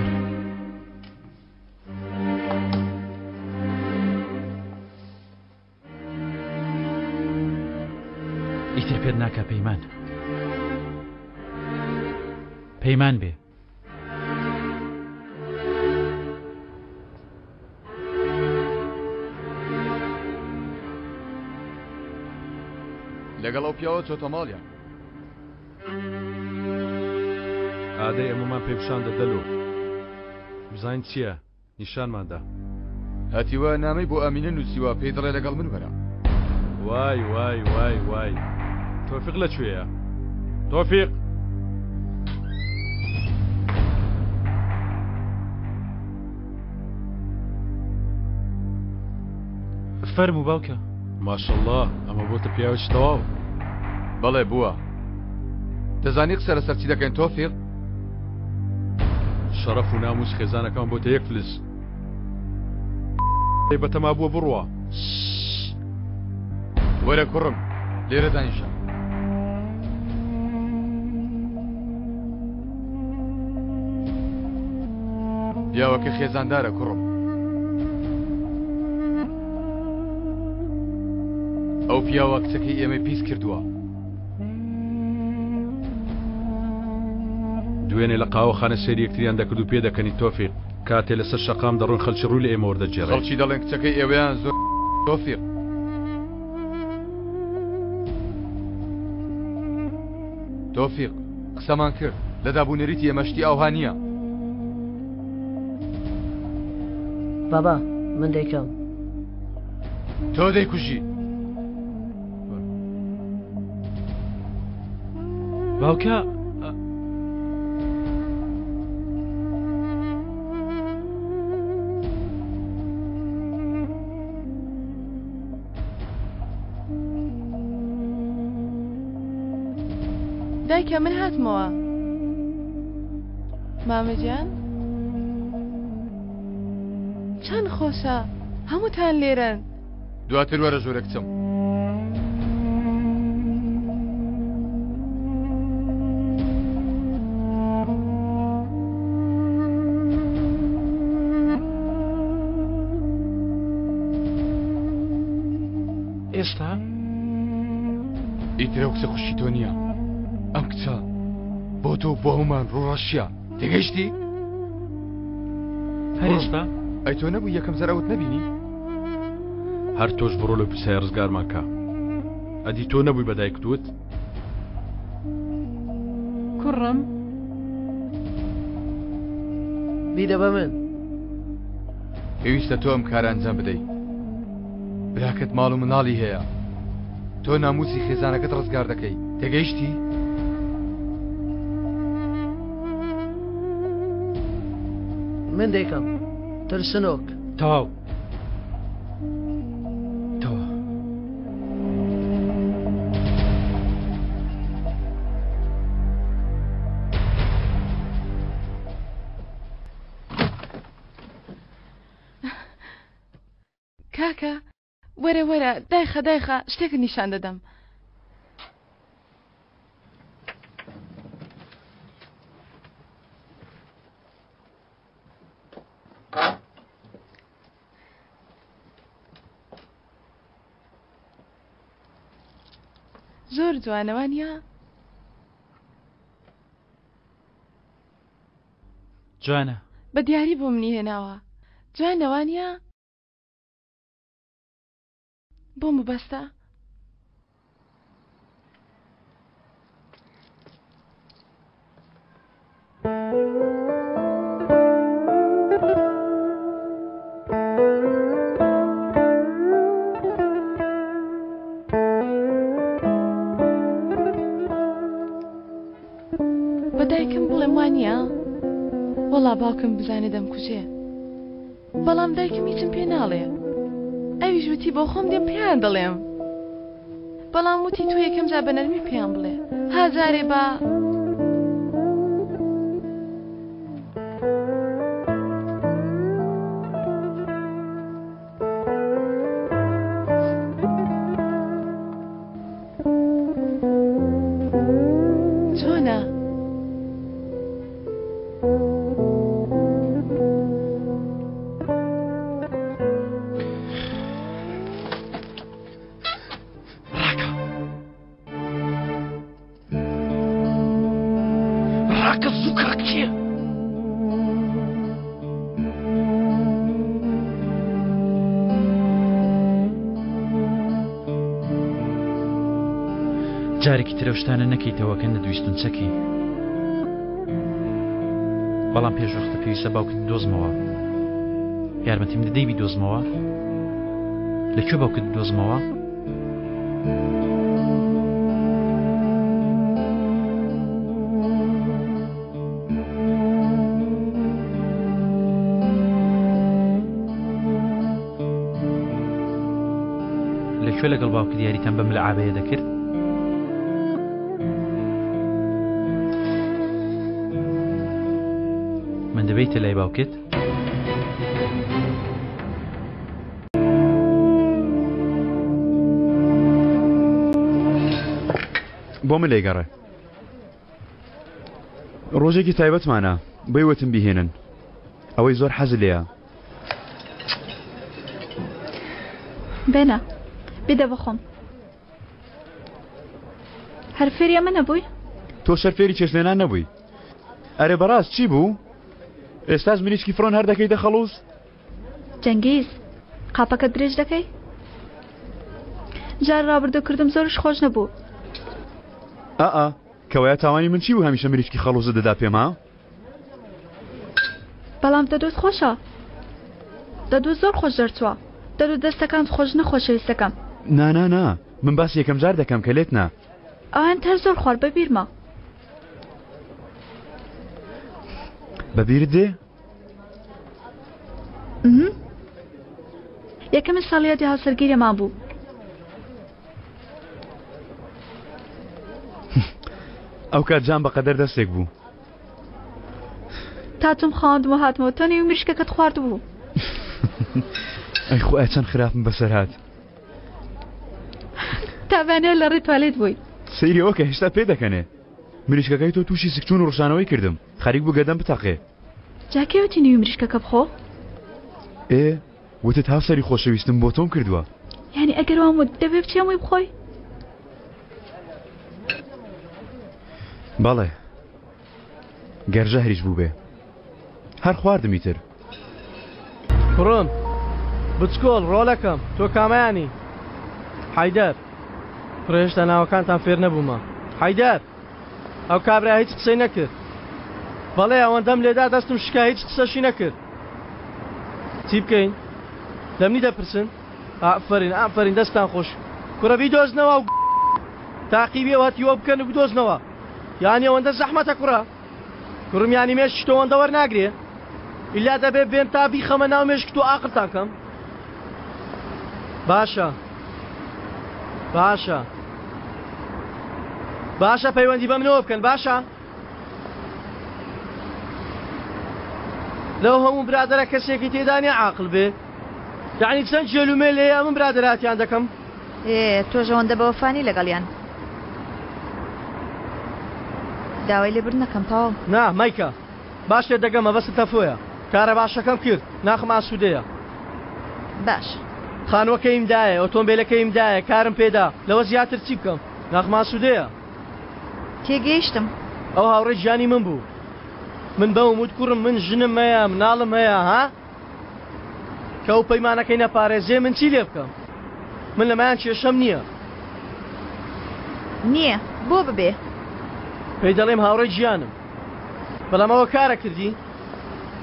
[SPEAKER 1] ئیتر پێت ناکا پەیمان پەیمان بێ
[SPEAKER 2] لەگەڵ ئەو پیاوە چۆتە ماڵیان.
[SPEAKER 15] ئادەی ئەمەمان پێ پیشان دە دەلۆ بزانین چییە نیشانمان دا.
[SPEAKER 2] هەتیوە نامەی بۆ ئەمینە نووسیوە پێی دەڵێ لەگەڵ من وەرە.
[SPEAKER 15] وای وای وای وای تۆفیق لە کوێیە؟ تۆفیق!
[SPEAKER 1] فەرموو باوکە.
[SPEAKER 15] ماشەڵڵا ئەمە بۆتە پیاوێکی تەواو.
[SPEAKER 2] بەڵێ بووە. دەزانی قسە لەسەر چی دەکەین تۆفیق؟
[SPEAKER 15] شەڕەف و ناموس خێزانەکەمان بۆتە یەک فلس. بەتەما بووە بڕوا.
[SPEAKER 2] وەرە کوڕم لێرە دانیشە. پیاوەکە خێزاندارە کوڕم. ئەو پیاوە کچەکەی ئێمەی پیس کردووە.
[SPEAKER 15] دوێنێ لە قاوەخانە سەیری یەکتریان دەکرد و پێدەکەنی تۆفیق. کاتێ لەسەر شەقام دەڕۆین خەلکی ڕووی لە ئێمە وەردەگێڕێ.
[SPEAKER 2] خەڵکی دەڵێن کچەکەی ئێوەیان زۆر تۆفیق. تۆفیق، قسەمان کرد، لە دابونەریتی ئێمە شتی ئاوها نییە.
[SPEAKER 16] بابا، من دەیکەم.
[SPEAKER 2] تۆ دەیکوژی.
[SPEAKER 1] باوکە
[SPEAKER 5] دایکە من هاتمەوە مامە گیان چەند خۆشە هەمووتان لێرەن
[SPEAKER 2] دواتر وەرە ژوورە کچم.
[SPEAKER 1] ئێستا
[SPEAKER 2] ئیتر ئەو کچە خوشکی تۆ نییە.
[SPEAKER 17] ئەم کچە بۆ تۆ بۆ هەموومان ڕووڕەشیە تێگەیشتی؟
[SPEAKER 1] هەر ئێستا؟
[SPEAKER 17] ئەی تۆ نەبوو یەکەم جار ئەوت نەبینی؟
[SPEAKER 15] هەر تۆش بڕۆ لەو پیسایە ڕزگارمان کە. ئەدی تۆ نەبووی بە دایکت وت؟
[SPEAKER 5] کوڕم.
[SPEAKER 16] بیدە بە من.
[SPEAKER 17] پێویستە تۆ ئەم کارە ئەنجام بدەی. براکەت ماڵ و مناڵی هەیە. تۆ ناموسی خێزانەکەت ڕزگار دەکەی. تێگەیشتی؟
[SPEAKER 16] من دەیکەم. ترسنۆک.
[SPEAKER 1] تەواو. تەواو.
[SPEAKER 5] کاکە وەرە وەرە دایخە دایخە شتێکت نیشان دەدەم. زۆر جوانە وانە؟
[SPEAKER 1] جوانە.
[SPEAKER 5] بە دیاری بۆ منی هێناوە. جوانە وانە؟ بۆ مبەستە؟ بە دایکم بڵێم وانە؟ وەڵا باوکم بزانێ دەمکوژێ. بەڵام دایکم هیچم پێ ناڵێ ئەویش وتی بۆ خۆم دێم پێیان دەڵێم بەڵام وتی تۆ یەکەم جار بە نەرمی پێیان بڵێ ها جارێ با چۆنە؟
[SPEAKER 1] ڕاکە زوو کاکچیە جارێکی ترەو شتانە نەکەیتەوە کە نەدویستن چەکی بەڵام پێش وەختە پێویستە باوکت دۆزمەوە یارمەتیم دەدەی بیدۆزمەوە لە کوێ باوکت دۆزمەوە لە کوێ لەگەڵ باوکت یاریتان بەم لەعابەیە دەکرد؟ من دەبیتە لای باوکت؟
[SPEAKER 2] بۆ من لێگەڕێ ڕۆژێکی تایبەتمانە بۆی وتم بیهێنن ئەوەی زۆر حەز لێیە
[SPEAKER 4] بێنە بیدە بخۆم هەر فێری ئەمە نەبووی؟
[SPEAKER 2] تۆ شەر فێری چێشتلێنان نەبووی ئەرێ بەڕاست چی بوو؟ ئێستاش مریشکی فڕۆن هەر دەکەیتە خەڵوز؟
[SPEAKER 4] جەنگیز قاپەکە درێژ دەکەی؟ جار ڕابردوو کردم زۆرش خۆش نەبوو.
[SPEAKER 2] ئا کەوایە تاوانی من چی بوو هەمیشە مریشکی خەڵوزت دەدا پێم ها؟
[SPEAKER 4] بەڵام دەدوت خۆشە دەدوت زۆر خۆش دەرچووە دەدوت دەستەکانت خۆش نە خۆشەویستەکەم.
[SPEAKER 2] نا نا نا من باسی یەکەم جار دەکەم کە لێت نا.
[SPEAKER 4] ئەوانت هەر زۆر خوارد بەبیرمە.
[SPEAKER 2] بەبیرت دێ؟
[SPEAKER 4] یەکەمین ساڵیادی هاوسەرگیریمان بوو.
[SPEAKER 2] ئەو کات جام بەقەدەر دەستێک بوو.
[SPEAKER 4] تا تۆم خواندم و هاتمەوە تۆ نێوی مریشکەکەت خواردبوو.
[SPEAKER 2] ئەی خوایە چەند خراپم بەسەر هات.
[SPEAKER 4] تابانێ لە ڕێ توالێت بووی.
[SPEAKER 2] سەیری ئەوە کە هێشتا پێ دەکەنێ. مریشکەکەی تۆ تووشی سکچوون و ڕشانەوەی کردم. خەریک بوو گەدەم بتەقێ.
[SPEAKER 4] جا کێ وتی نێوی مریشکەکە بخۆ؟
[SPEAKER 2] ئێ وتت هاوسەری خۆشەویستم بۆ تۆم کردووە.
[SPEAKER 4] یانی ئەگەر وام وت دەبێ بچی هەمووی بخۆی؟
[SPEAKER 2] بەڵێ گەر ژەهریش بووبێ هەر خواردمی تر.
[SPEAKER 3] کوڕم بچکۆڵ ڕۆڵەکەم تۆ کامەیانی؟ حەیدەر کوڕە هێشتا ناوەکانتان فێر نەبوومە. حەیدەر ئەو کابرا هیچ قسەی نەکرد. بەڵێ ئەوەندەم لێدا دەستم شکا هیچ قسەشی نەکرد. چی بکەین؟ لەمنی دەپرسن؟ ئافەرین ئافەرین دەستتان خۆش. کوڕە بیدۆزنەوە و تاقیبیەوە هەتیوە بکەن و بدۆزنەوە. یانی ئەوەندە زەحمەتە کوڕە؟ کوڕم یانی مێشکی تۆ ئەوەندە وەرناگرێ؟ ئیلا دەبێ بێم تا بیخەمە ناو مێشکت و ئاقڵتان کەم؟ باشە باشە باشە پەیوەندی بە منەوە بکەن باشە لەو هەموو برادەرە کەسێکی تێدا نییە عاقل بێ یعنی چەند جێل و مێل هەیە من برادەراتیان دەکەم
[SPEAKER 4] ئێ تۆش ئەوەندە بەوەفانی لەگەڵیان داوای لێبوردن دەکەم تەواو.
[SPEAKER 3] نا مەیکە باش لێت دەگەم مەبەستم تەفۆیە کارە باشەکەم کرد ناخم ئاسوودەیە.
[SPEAKER 4] باش.
[SPEAKER 3] خانووەکەیم دایە ئۆتۆمبێلەکەیم دایە کارم پێدا لەوە زیاتر چی بکەم ناخم ئاسوودەیە.
[SPEAKER 4] تێگەیشتم.
[SPEAKER 3] ئەو هاوڕێی ژیانی من بوو من بەوم وت کوڕم من ژنم هەیە مناڵم هەیە ها کە ئەو پەیمانەکەی نەپارێزێ من چی لێ بکەم من لەمایان کێشەم نییە.
[SPEAKER 4] نییە بۆ ببێ.
[SPEAKER 3] پێی دەڵێم هاوڕێی گیانم بەڵام ئەوە کارە کردی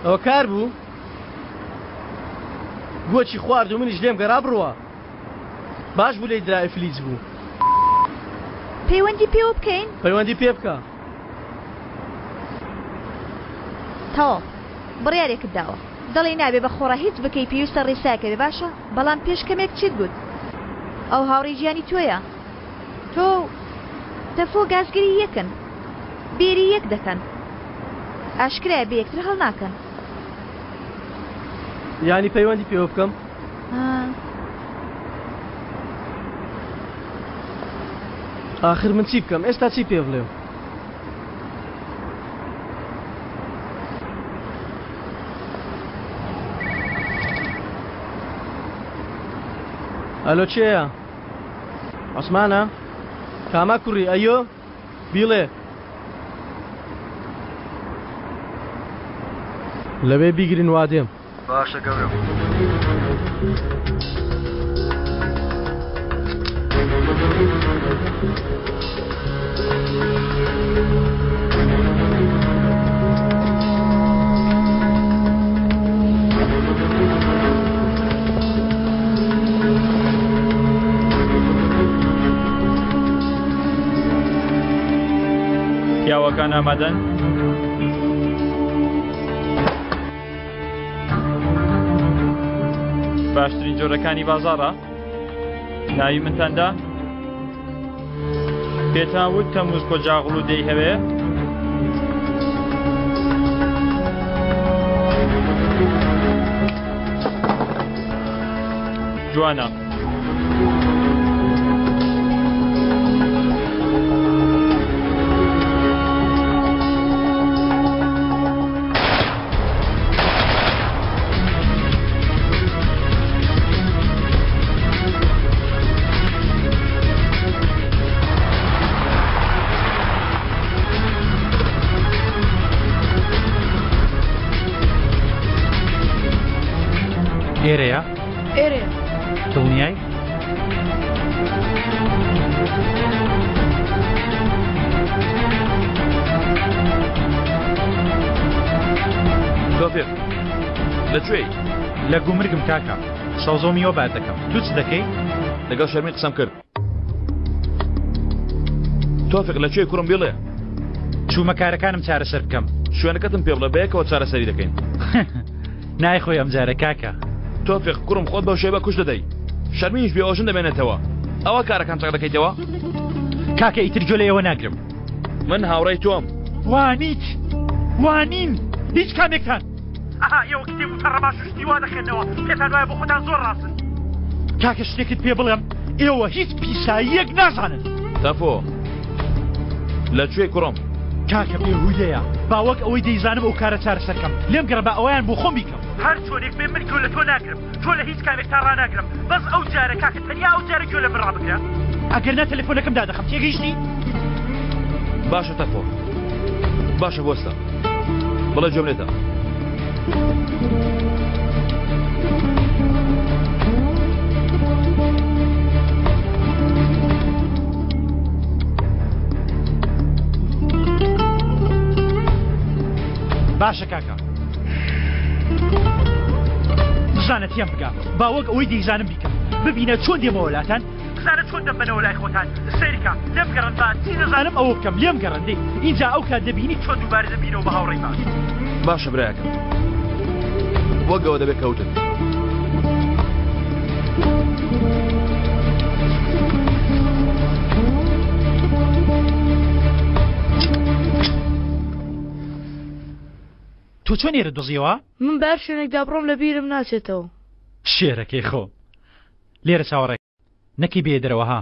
[SPEAKER 3] ئەوە کار بوو گۆچی خوارد و منیش لێم گەڕا بڕوا باش بوو لێی درا ئیفلیج بوو.
[SPEAKER 4] پەیوەندی پێوە بکەین؟
[SPEAKER 3] پەیوەندی پێ بکە.
[SPEAKER 4] تەواو بڕیارێکت داوە دەڵێی نابێ بە خۆڕا هیچ بکەی پێویستە ڕیسایەک هەبێ باشە بەڵام پێش کەمێک چیت گوت ئەو هاوڕێی ژیانی تۆیە تۆ و تەفۆ گازگری یەکن بێری یەک دەکەن ئاشکرایە بێ یەکتر هەڵناکەن.
[SPEAKER 3] یانی پەیوەندی پێوە بکەم؟ ئاخر من چی بکەم ئێستا چی پێ بڵێم؟ ئەلۆ کێیە؟ عوسمانە؟ کامە کوڕی ئەیۆ؟ بیڵێ. لەوێ بیگرن وادێم.
[SPEAKER 7] باشە گەورەم.
[SPEAKER 9] پیاوەکان ئامادەن؟ باشترین جۆرەکانی بازاڕە؟ ناوی منتان دا؟ پێتان وت تەموز کۆجاغڵو دەیهەوێ؟ جوانە.
[SPEAKER 1] ئێرەیە؟
[SPEAKER 13] ئێرەیە.
[SPEAKER 1] دڵنیای؟
[SPEAKER 10] تۆفیق لە کوێی؟
[SPEAKER 1] لە گومرگم کاکە سەوزە و میوە بار دەکەم تو چ دەکەی؟
[SPEAKER 10] لەگەڵ شەرمین قسەم کرد. تۆفیق لە کوێی کوڕم بیڵێ؟
[SPEAKER 1] چوومە کارەکانم چارەسەر بکەم.
[SPEAKER 10] شوێنەکەتم پێ بڵێ بەیەکەوە چارەسەری دەکەین.
[SPEAKER 1] نایخۆی ئەمجارە کاکە.
[SPEAKER 10] تۆفیق کوڕم خۆت بەو شێوە کوش دەدەی شەرمینیش بێوەژن دەمێنێتەوە ئەوە کارەکان چاک دەکەیتەوە؟
[SPEAKER 1] کاکە ئیتر گوێ لە ئێوە ناگرم.
[SPEAKER 10] من هاوڕێی تۆم.
[SPEAKER 1] وانیت وانین هیچ کامێکتان. ئەها ئێوە کتێب و تەڕەماش و شتی وا دەخوێننەوە پێتان وایە بۆ خۆتان زۆر ڕاستن. کاکە شتێکت پێ بڵێم ئێوە هیچ پیساییەک نازانن.
[SPEAKER 10] تەفۆ لە کوێی کوڕم؟
[SPEAKER 1] کاکە بێهودەیە با وەک ئەوەی دەیزانم ئەو کارە چارەسەر کەم لێم گەڕێ با ئەوەیان بۆ خۆم بیکەم. هەر چۆنێک بێ من گوێ لە تۆ ناگرم تۆ لە هیچ کامێکتان ڕاناگرم بەس ئەو جارە کاکە تەنیا ئەو جارە گوێ لە من ڕابگرە ئەگەر نا تەلەفۆنەکەم دادەخەم تێگەیشتی؟
[SPEAKER 10] باشە تەفۆ. باشە بۆستە بڵێ گوێم لێتە.
[SPEAKER 1] باشە کاکە بزانە تێم بگە با وەک ئەوەی دەیزانم بیکەم ببینە چۆن دێمەوە لاتان بزانە چۆن دەمبەنەوە لای خۆتان سەیرکە لێم گەڕن با چی دەزانم ئەوە بکەم لێم گەڕن دەی ئینجا ئەو کات دەبینی چۆن دووبارە دەبینەوە بە هاوڕێی باش.
[SPEAKER 10] باشە برایەکەم وەک ئەوە دەبێت کەوتت.
[SPEAKER 1] تۆ چۆن ئێرە دۆزیەوە؟
[SPEAKER 13] من بە هەر شوێنێکدا بڕۆم لە بیرم ناچێتەوە.
[SPEAKER 1] شێرەکەی خۆم لێرە چاوەڕێ نەکەی بێیە دەرەوە ها.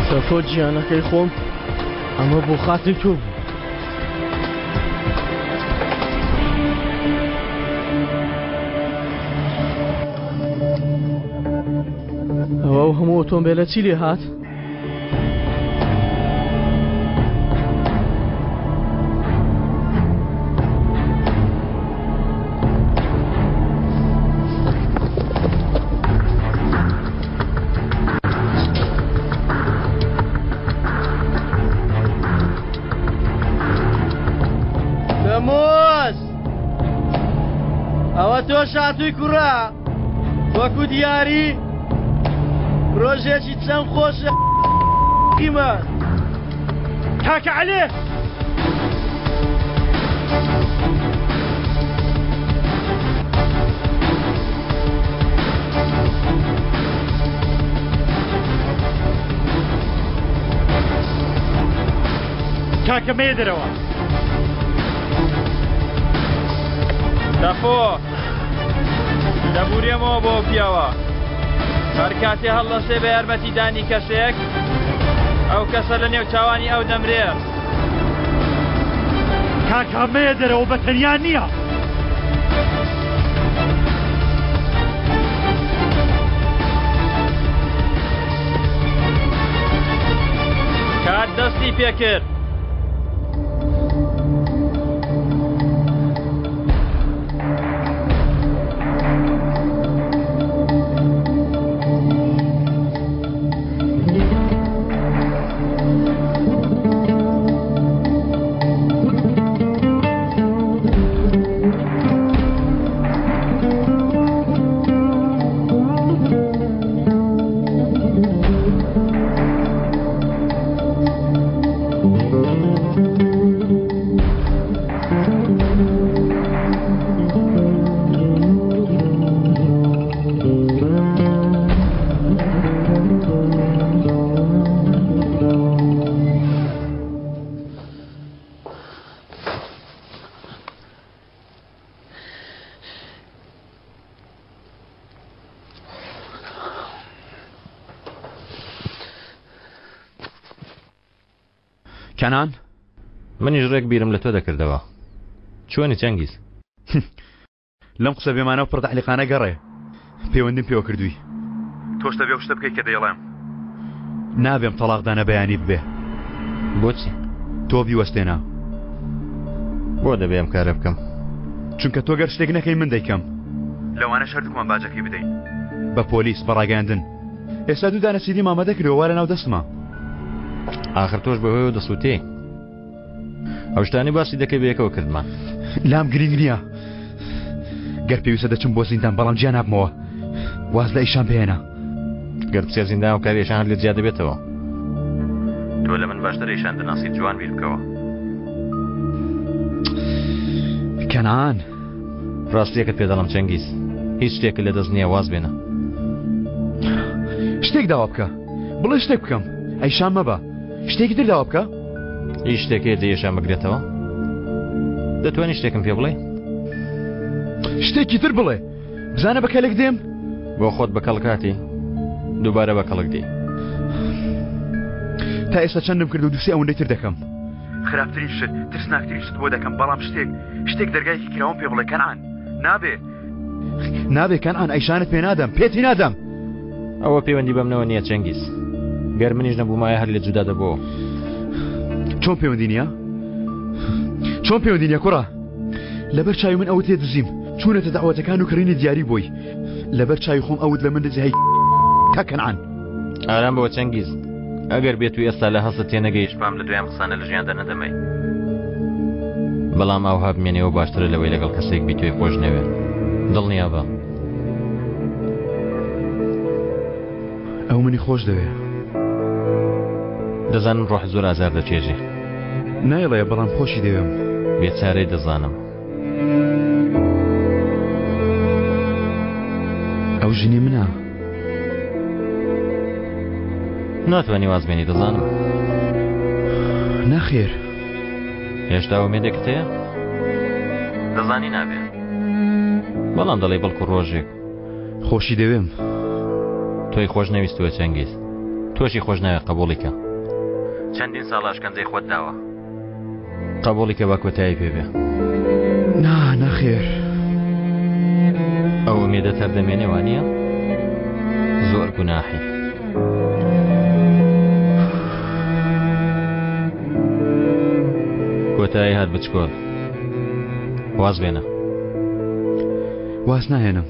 [SPEAKER 3] سەفۆ گیانەکەی خۆم ئەمە بۆ خاتری تۆ بوو. ئەوە ئەو هەموو ئۆتۆمبێلە چی لێ هات؟ دەمۆز! ئەوە تۆ شاتووی کوڕە وەکو دیاری ڕۆژێکی چەند خۆشە قیمە
[SPEAKER 1] کاکە عەلێ کاکە مەیە دەرەوە.
[SPEAKER 9] تەفۆ دەبورێمەوە بۆ پیاوە هەر کاتێ هەڵدەسێ بە یارمەتی دانی کەسێک ئەو کەسە لە نێو چاوانی ئەو دەمرێ.
[SPEAKER 1] کاکە مەیە دەرەوە بە تەنیا نییە.
[SPEAKER 9] کات دەستی پێکرد.
[SPEAKER 2] کەنان
[SPEAKER 18] منیش ڕێک بیرم لە تۆ دەکردەوە چۆنی چەنگیز
[SPEAKER 2] لەم قسە بێمانە و پڕتەعلیقانە گەڕێ پەیوەندیم پێوە کردووی تۆش دەبێ شتە بکەیت کە دەیڵێم نابێم تەڵاقدانە بەیانی ببێ
[SPEAKER 18] بۆچی
[SPEAKER 2] تۆ بیوەستێنە
[SPEAKER 18] بۆ دەبێ ئەم کارە بکەم
[SPEAKER 2] چونکە تۆ گەر شتێک نەکەی من دەیکەم لەوانەش هەردووکمان باجەکەی بدەین بە پۆلیس بە ڕاگەیاندن ئێستا دوو دانە سیدیم ئامادە کردووە وا لەناو دەستمە.
[SPEAKER 18] ئاخر تۆش بەهۆیەوە دەسووتێی. ئەو شتانەی باسی دەکەی بەیەکەوە کردمان.
[SPEAKER 2] لام گرینگ نییە. گەر پێویستە دەچم بۆ زیندان بەڵام جیا نابمەوە. واز لە ئیشان بهێنە.
[SPEAKER 18] گەر بچیە زیندان و کاری ئیشان هەر لێ جیا دەبێتەوە. تۆ لە من باشتر ئیشان دەناسیت جوان بیر بکەوە.
[SPEAKER 2] کەنعان.
[SPEAKER 18] ڕاستیەکەت پێ دەڵێم چەنگیز هیچ شتێکت لە دەست نییە واز بێنە.
[SPEAKER 2] شتێک داوا بکە بڵێ شتێک بکەم ئەیشان مەبە شتێکی تر داوا بکە.
[SPEAKER 18] هیچ شتێک هەیە جێیشان بگرێتەوە؟ دەتوانی شتێکم پێ بڵێ؟
[SPEAKER 2] شتێکی تر بڵێ بزانە بە کەلک دێم؟
[SPEAKER 18] بۆ خۆت بە کەڵک هاتی دووبارە بە کەڵک دێی.
[SPEAKER 2] تا ئێستا چەندم کرد و دووسێ ئەوەندەی تر دەکەم. خراپترین شت ترسناکترین شت بۆ دەکەم بەڵام شتێک شتێک دەرگایەکی کراوەم پێ بڵێ کەنعان نابێ نابێ کەنعان ئەیشانت پێ نادەم پێتی نادەم.
[SPEAKER 18] ئەوە پەیوەندی بەمنەوە نییە چەنگیز گەر منیش نەبوومایە هەر لە جودا دەبۆوە.
[SPEAKER 2] چۆن پەیوەندی نییە؟ چۆن پەیوەندی نییە کوڕە؟ لەبەر چاوی من ئەوت لێ دزیم چوونەتە دەعوەتەکان و کڕینی دیاری بۆی لەبەر چاوی خۆم ئەوت لە من دزی هەی کاک کەنعان.
[SPEAKER 18] ئارام بەوە چەنگیز ئەگەر بێت و ئێستا لە هەستت تێنەگەیشت بام لە دوای ئەم قسانە لە ژیاندا نەدەمای بەڵام ئاوها بمێنەوە باشترە لەوەی لەگەڵ کەسێک بی تۆی خۆش نەوێ دڵنیابە.
[SPEAKER 2] ئەو منی خۆش دەوێ.
[SPEAKER 18] دەزانم ڕۆح زۆر ئازار دەچێژێ.
[SPEAKER 2] نایڵێ بەڵام خۆشی دەوێم.
[SPEAKER 18] بێچارەی دەزانم.
[SPEAKER 2] ئەو ژنی منە.
[SPEAKER 18] ناتوانی واز بێنی دەزانم.
[SPEAKER 2] نەخێر.
[SPEAKER 18] هێشتا ئومێدێکت هەیە؟ دەزانی نابێ. بەڵام دەڵێی بەڵکو ڕۆژێک.
[SPEAKER 2] خۆشی دەوێم.
[SPEAKER 18] تۆی خۆش نەویستووە چەنگیز. تۆشی خۆش ناوێ قبوڵی کە. چەندین ساڵە ئەشکەنجەی خۆت داوە. قبوڵی کە با کۆتایی پێ بێ.
[SPEAKER 2] نا نەخێر.
[SPEAKER 18] ئەو ئومێدەت هەر دەمێنێ وانییە؟ زۆر گوناحی. کۆتایی هات بچکۆل. واز بێنە.
[SPEAKER 2] واز ناهێنم.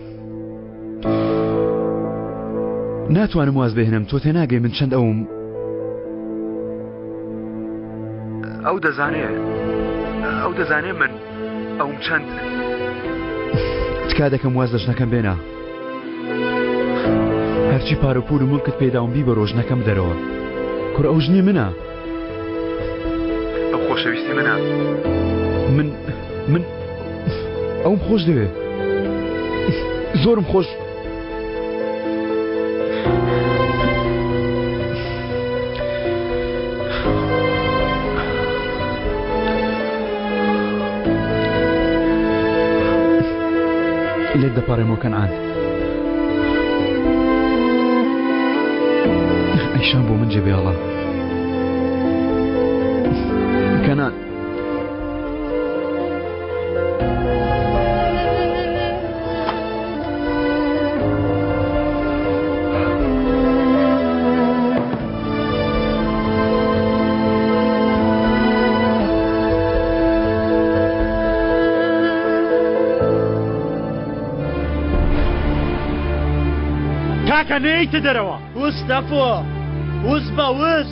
[SPEAKER 2] ناتوانم واز بهێنم تۆ تێناگەی من چەند ئەوم ئەو دەزانێ ئەو دەزانێ من ئەوم چەند. تکا دەکەم واز لە ژنەکەم بێنە. هەرچی پارە و پول و مڵکت پێداوم بیبەرەوە ژنەکەم بدەرەوە. کوڕ ئەو ژنی منە. ئەو خۆشەویستی منە. من من ئەوم خۆش دەوێ. زۆرم خۆش لێت دەپارێمەوە کەنعان ئەیشان بۆ من جێبێڵە کەنان
[SPEAKER 1] کاکە نەیەیتە دەرەوە.
[SPEAKER 3] وس تەفۆ وس بە وس.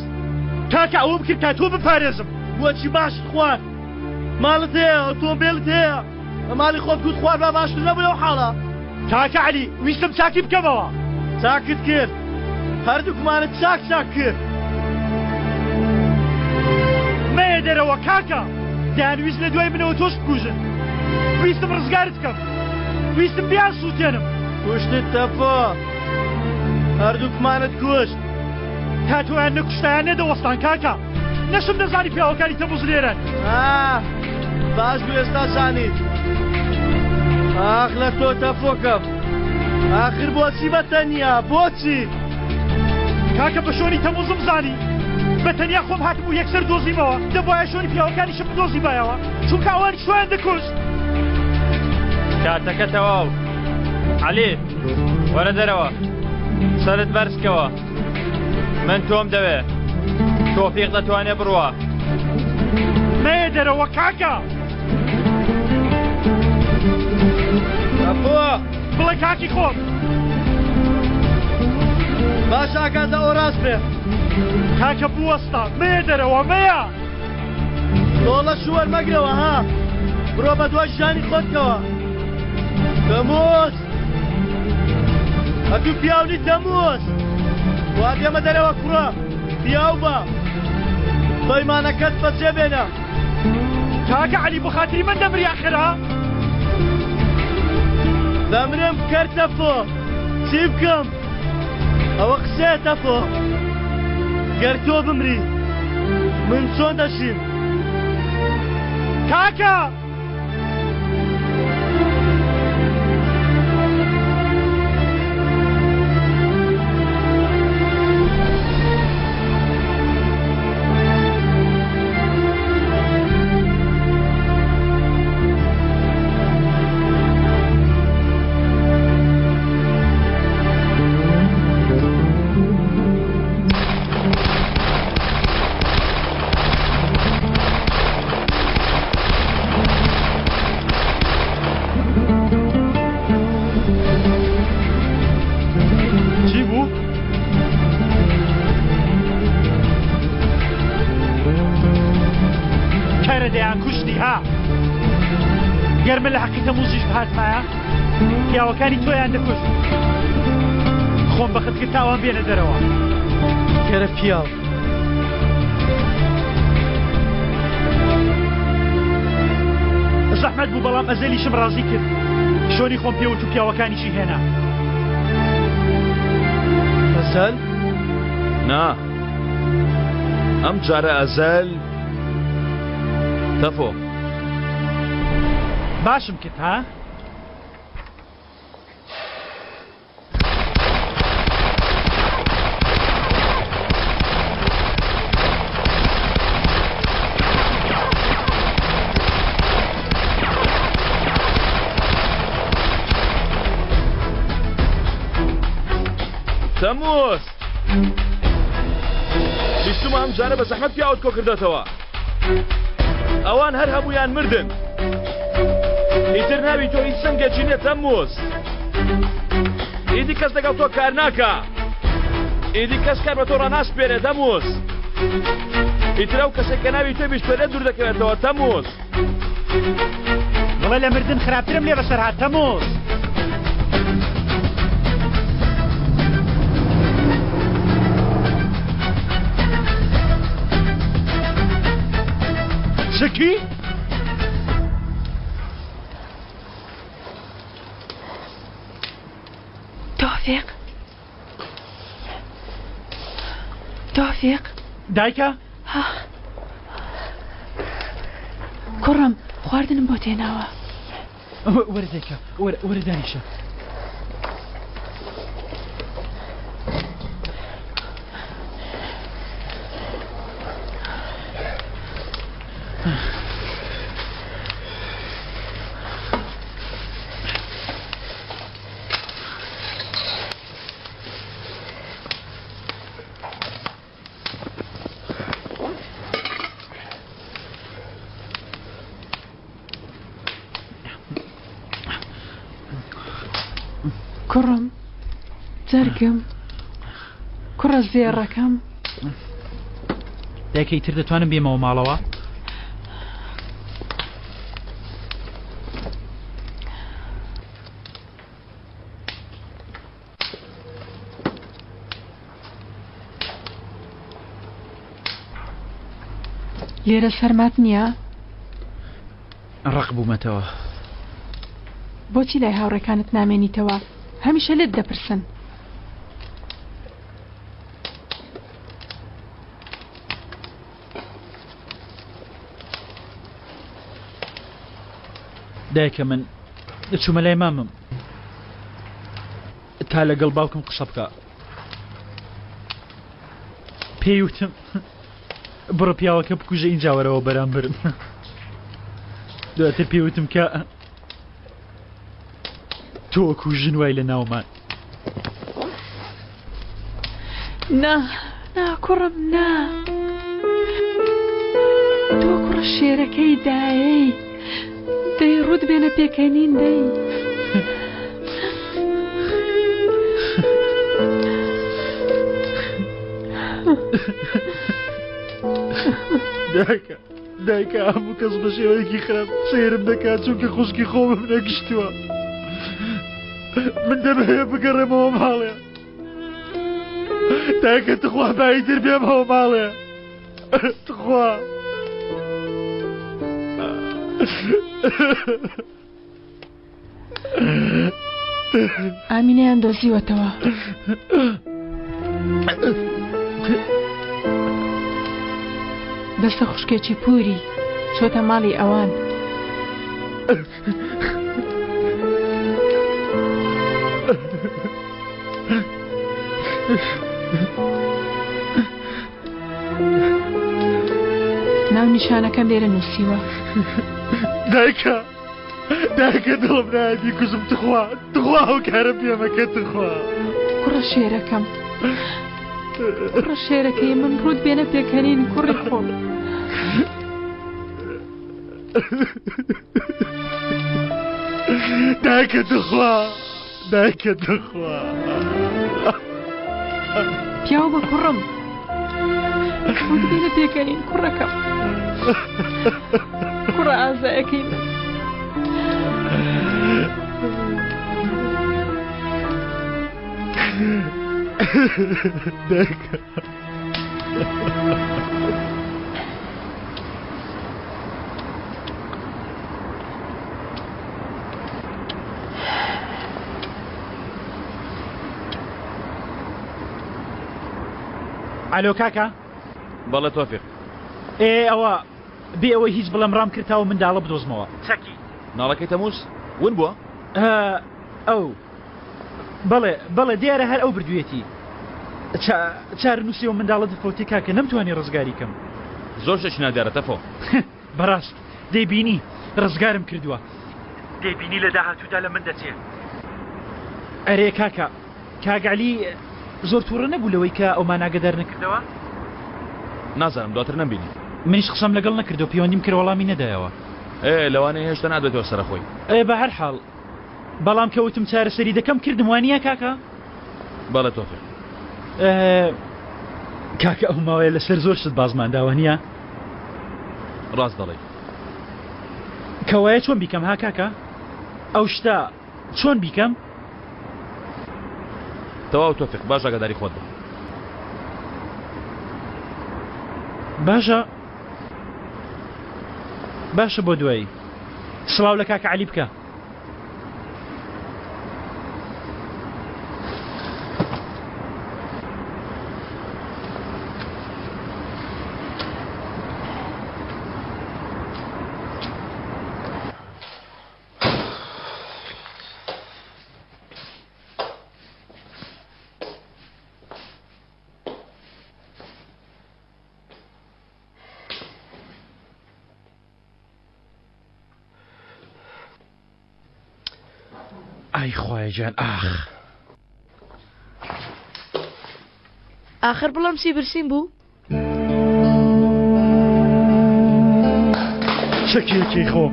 [SPEAKER 1] کاکە ئەوەم کرد تا تۆ بپارێزم.
[SPEAKER 3] بۆچی باشت خوارد؟ ماڵت هەیە، ئۆتۆمبێلت هەیە، لە ماڵی خۆت گوت خوارد با باشتر نەبوو لەو حاڵە؟
[SPEAKER 1] کاکە عەلی ویستم چاکی بکەمەوە.
[SPEAKER 3] چاکت کرد، هەردووکمانت چاک چاک کرد.
[SPEAKER 1] مەیە دەرەوە کاکە، دەیانویست لە دوای منەوە تۆش بکوژن. ویستم ڕزگارت بکەم، ویستم بیانسووتێنم.
[SPEAKER 3] کوشتت تەفۆ، هەردووکمانت کوشت.
[SPEAKER 1] تا تۆیان نەکوشتایە نەدەوەستان کاکە. نەشم دەزانی پیاوەکانی تەموز لێرەن.
[SPEAKER 3] ئاه باش بوو ئێستا زانیت. ئاخ لە تۆ تەفۆکەم. ئاخر بۆچی بە تەنیا بۆچی؟
[SPEAKER 1] کاکە بە شۆنی تەموزم زانی. بە تەنیا خۆم هاتم و یەکسەر دۆزیمەوە. دەبوایە شۆنی پیاوەکانیشم بدۆزیبایەوە. چونکە ئەوانیش تۆیان دەکوشت.
[SPEAKER 9] کاتەکە تەواو. عەلی وەرە دەرەوە. سەرت بەرزکەوە. من تۆم دەوێ. تۆفیق دەتوانێ بڕوا.
[SPEAKER 1] مەیە دەرەوە کاکە.
[SPEAKER 3] ئەپۆ.
[SPEAKER 1] بڵێ کاکی خۆم.
[SPEAKER 3] باش ئاگات لە ئۆراس بێ.
[SPEAKER 1] کاکە بوەستە مەیە دەرەوە مەیە.
[SPEAKER 3] تۆڵە شوەر مەگرەوە ها. بڕۆ بە دوای ژیانی خۆتکەوە. تەموز. ئەتوو پیاو نیت تەموز. وا بێمە دەرەوە کوڕە. پیاو بە. پەیمانەکەت بەجێ بێنە.
[SPEAKER 1] کاکە عەلی بۆ خاتری من دەمری ئاخر ها؟
[SPEAKER 3] دەمرم کەر تەفۆ. چی بکەم؟ ئەوە قسەیە تەفۆ. گەر تۆ بمری من چۆن دەژیم؟
[SPEAKER 1] کاکە! چی بوو؟ کەرە دەیان کوشتی ها گەر من لە حەقی تەموزیش بهاتمایە پیاوەکانی تۆیان دەکوشت خۆم بەخت کرد تاوان بێنە دەرەوە
[SPEAKER 3] کەرە پیاو
[SPEAKER 1] زەحمەت بوو بەڵام ئەزەلیشم ڕازی کرد شۆنی خۆم پێوت و پیاوەکانیشی هێنا
[SPEAKER 3] ئەزەل؟
[SPEAKER 10] نا ئەم جارە ئەزەل تەفۆ
[SPEAKER 1] باشم کرد ها؟
[SPEAKER 10] تەموز بیستمە ئەم جارە بە زەحمەت پیاوت کۆ کردێتەوە ئەوان هەر هەمویان مردن ئیتر ناوی تۆ هیچ سەنگێکی نیە تەمموز ئیدی کەس لەگەڵ تۆ کار ناکا ئیدی کەس کار بە تۆ ڕاناسپێرێ تەموز ئیتر ئەو کەسێک کە ناوی تۆ بیستوە لێ دوور دەکەوێتەوە تەموز
[SPEAKER 1] بڵێ لە مردن خراپترم لێ بەسەر هات تەموز. چەکی؟
[SPEAKER 5] تۆفیق تۆفیق
[SPEAKER 1] دایکە
[SPEAKER 5] کوڕم خواردنم بۆ تێناوە
[SPEAKER 1] وەرە دایکە وەرە دانیشە.
[SPEAKER 5] کوڕم جەرگم کوڕە زێڕەکەم
[SPEAKER 1] دایکە ئیتر دەتوانم بێمەوە ماڵەوە؟
[SPEAKER 5] لێرە سەرمات نییە؟
[SPEAKER 1] ڕق بوومەتەوە.
[SPEAKER 5] بۆچی لای هاوڕێکانت نامێنیتەوە؟ هەمیشە لێت دەپرسن.
[SPEAKER 1] دایکە من دەچوومە لای مامم تا لەگەڵ باوکم قسە بکە پێی وتم بڕە پیاوەکە بکوژە ئینجا وەرەوە بەرامبەرم دواتر پێی وتم کە تۆ وەکو ژن وای لە ناومان.
[SPEAKER 5] نا نا کوڕم نا تۆ کوڕە شێرەکەی دایەی دەی ڕوت بێنە پێکەنین دەی.
[SPEAKER 1] دایکە دایکە هەموو کەس بە شێوەیەکی خراپ سەیرم دەکات چونکە خوشکی خۆمم نەگشتووە من دەمەوێت بگەڕێمەوە ماڵێ دایکە تخوا بایتر بێمەوە ماڵێ تخوا
[SPEAKER 5] ئامینەیان دۆزیوەتەوە. دەستە خوشکێکی پوری چۆتە ماڵی ئەوان. ناو نیشانەکەم لێرە نووسیوە.
[SPEAKER 1] دایکە دایکە دڵم نایە بیکوژم تخوا تخوا ئەو کارە پێ مەکە تخوا.
[SPEAKER 5] کوڕە شێرەکەم کوڕە شێرەکەی من ڕووت بێنە پێکەنین کوڕی خۆم.
[SPEAKER 1] دایکە تخوا دایکە تخوا.
[SPEAKER 5] پیاو بە کوڕم ڕووت بێنە پێکەنین کوڕەکەم کوڕە ئازایەکەی من.
[SPEAKER 1] دایکە. ئەلۆ کاکە
[SPEAKER 10] بەڵێ تۆفیق
[SPEAKER 1] ئێ ئەوە بێ ئەوەی هیچ بڵێم ڕام کرد تاوە منداڵە بدۆزمەوە چەکی
[SPEAKER 10] ناڵەکەی تەموز ون بووە
[SPEAKER 1] ئەو بەڵێ بەڵێ دیارە هەر ئەو بردوویەتی چارەنووسی ئەو منداڵە دەفەوتێ کاکە نەمتوانی ڕزگاری کەم
[SPEAKER 10] زۆر شتێکی نادیارە تەفۆ
[SPEAKER 1] بەڕاست دەیبینی ڕزگارم کردووە دەیبینی لە داهاتوودا لە من دەچێ ئەرێ کاکە کاک عەلی زۆر تووڕە نەبوو لەوەی کە ئەومان ئاگەدار نەکردەوە؟
[SPEAKER 10] نازانم دواتر نەمبینی.
[SPEAKER 1] منیش قسەم لەگەڵ نەکردەوە پەیوەندیم کرد وەڵامی نەدایەوە.
[SPEAKER 10] ئێ لەوانەیە هێشتا نادێتەوە سەرە خۆی.
[SPEAKER 1] ئێ بە هەر حاڵ بەڵام کە وتم چارەسەری دەکەم کردم وانییە کاکە؟
[SPEAKER 10] بەڵێ تۆفیق.
[SPEAKER 1] ئێ کاکە ئەو ماوەیە لەسەر زۆر شت بازمان دا وانییە؟
[SPEAKER 10] ڕاست دەڵێی.
[SPEAKER 1] کەوایە چۆن بیکەم ها کاکە؟ ئەو شتە چۆن بیکەم؟
[SPEAKER 10] تەواو تۆفیق باش ئاگاداری خۆت بە.
[SPEAKER 1] باشە. باشە بۆ دوایی. سڵاو لە کاکە عەلی بکە. ئای خوایە گیان ئاخ.
[SPEAKER 13] ئاخر بڵێم چی برسیم بوو؟
[SPEAKER 1] چەکیەکی خۆم.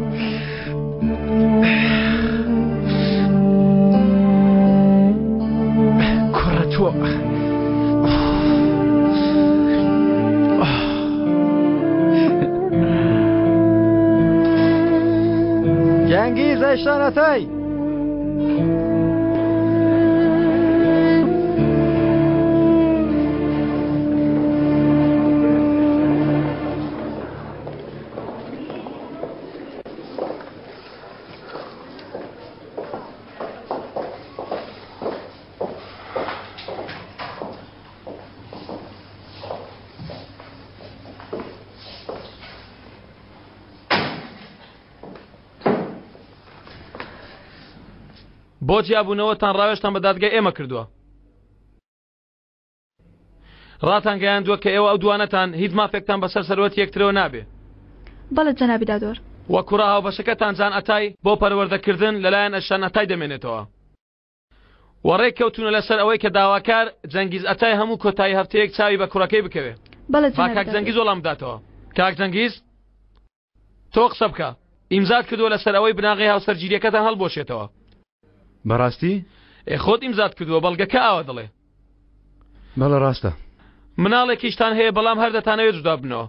[SPEAKER 1] کوڕە تۆ.
[SPEAKER 7] جەنگیز ئەی شانەتای.
[SPEAKER 14] بۆ جیابوونەوەتان ڕاوێژتان بە دادگای ئێمە کردووە ڕاتان گەیاندووە کە ئێوە ئەو دوانەتان هیچ مافێکتان بەسەر سەروەتی یەکترەوە نابێ.
[SPEAKER 4] بەڵێ جەنابی دادوەر.
[SPEAKER 14] وە کوڕە هاوبەشەکەتان جان ئەتای بۆ پەروەردەکردن لەلایەن ئەشان ئەتای دەمێنێتەوە. وە ڕێک کەوتوونە لەسەر ئەوەی کە داواکار جەنگیز ئەتای هەموو کۆتایی هەفتەیەک چاوی بە کوڕەکەی بکەوێ.
[SPEAKER 4] بەڵێ
[SPEAKER 14] با
[SPEAKER 4] جەنابی
[SPEAKER 14] کاک
[SPEAKER 4] دادوەر.
[SPEAKER 14] جەنگیز وەڵام بداتەوە. کاک جەنگیز تۆ قسە بکە. ئیمزات کردووە لەسەر ئەوەی بناغەی هاوسەرگیریەکەتان هەڵبوەشێتەوە.
[SPEAKER 2] بەڕاستی؟
[SPEAKER 14] ئێ خۆت ئیمزات کردووە بەڵگەکە ئاوا دەڵێ.
[SPEAKER 2] بەڵێ ڕاستە.
[SPEAKER 14] مناڵێکیشتان هەیە بەڵام هەر دەتانەوێت جودا ببنەوە.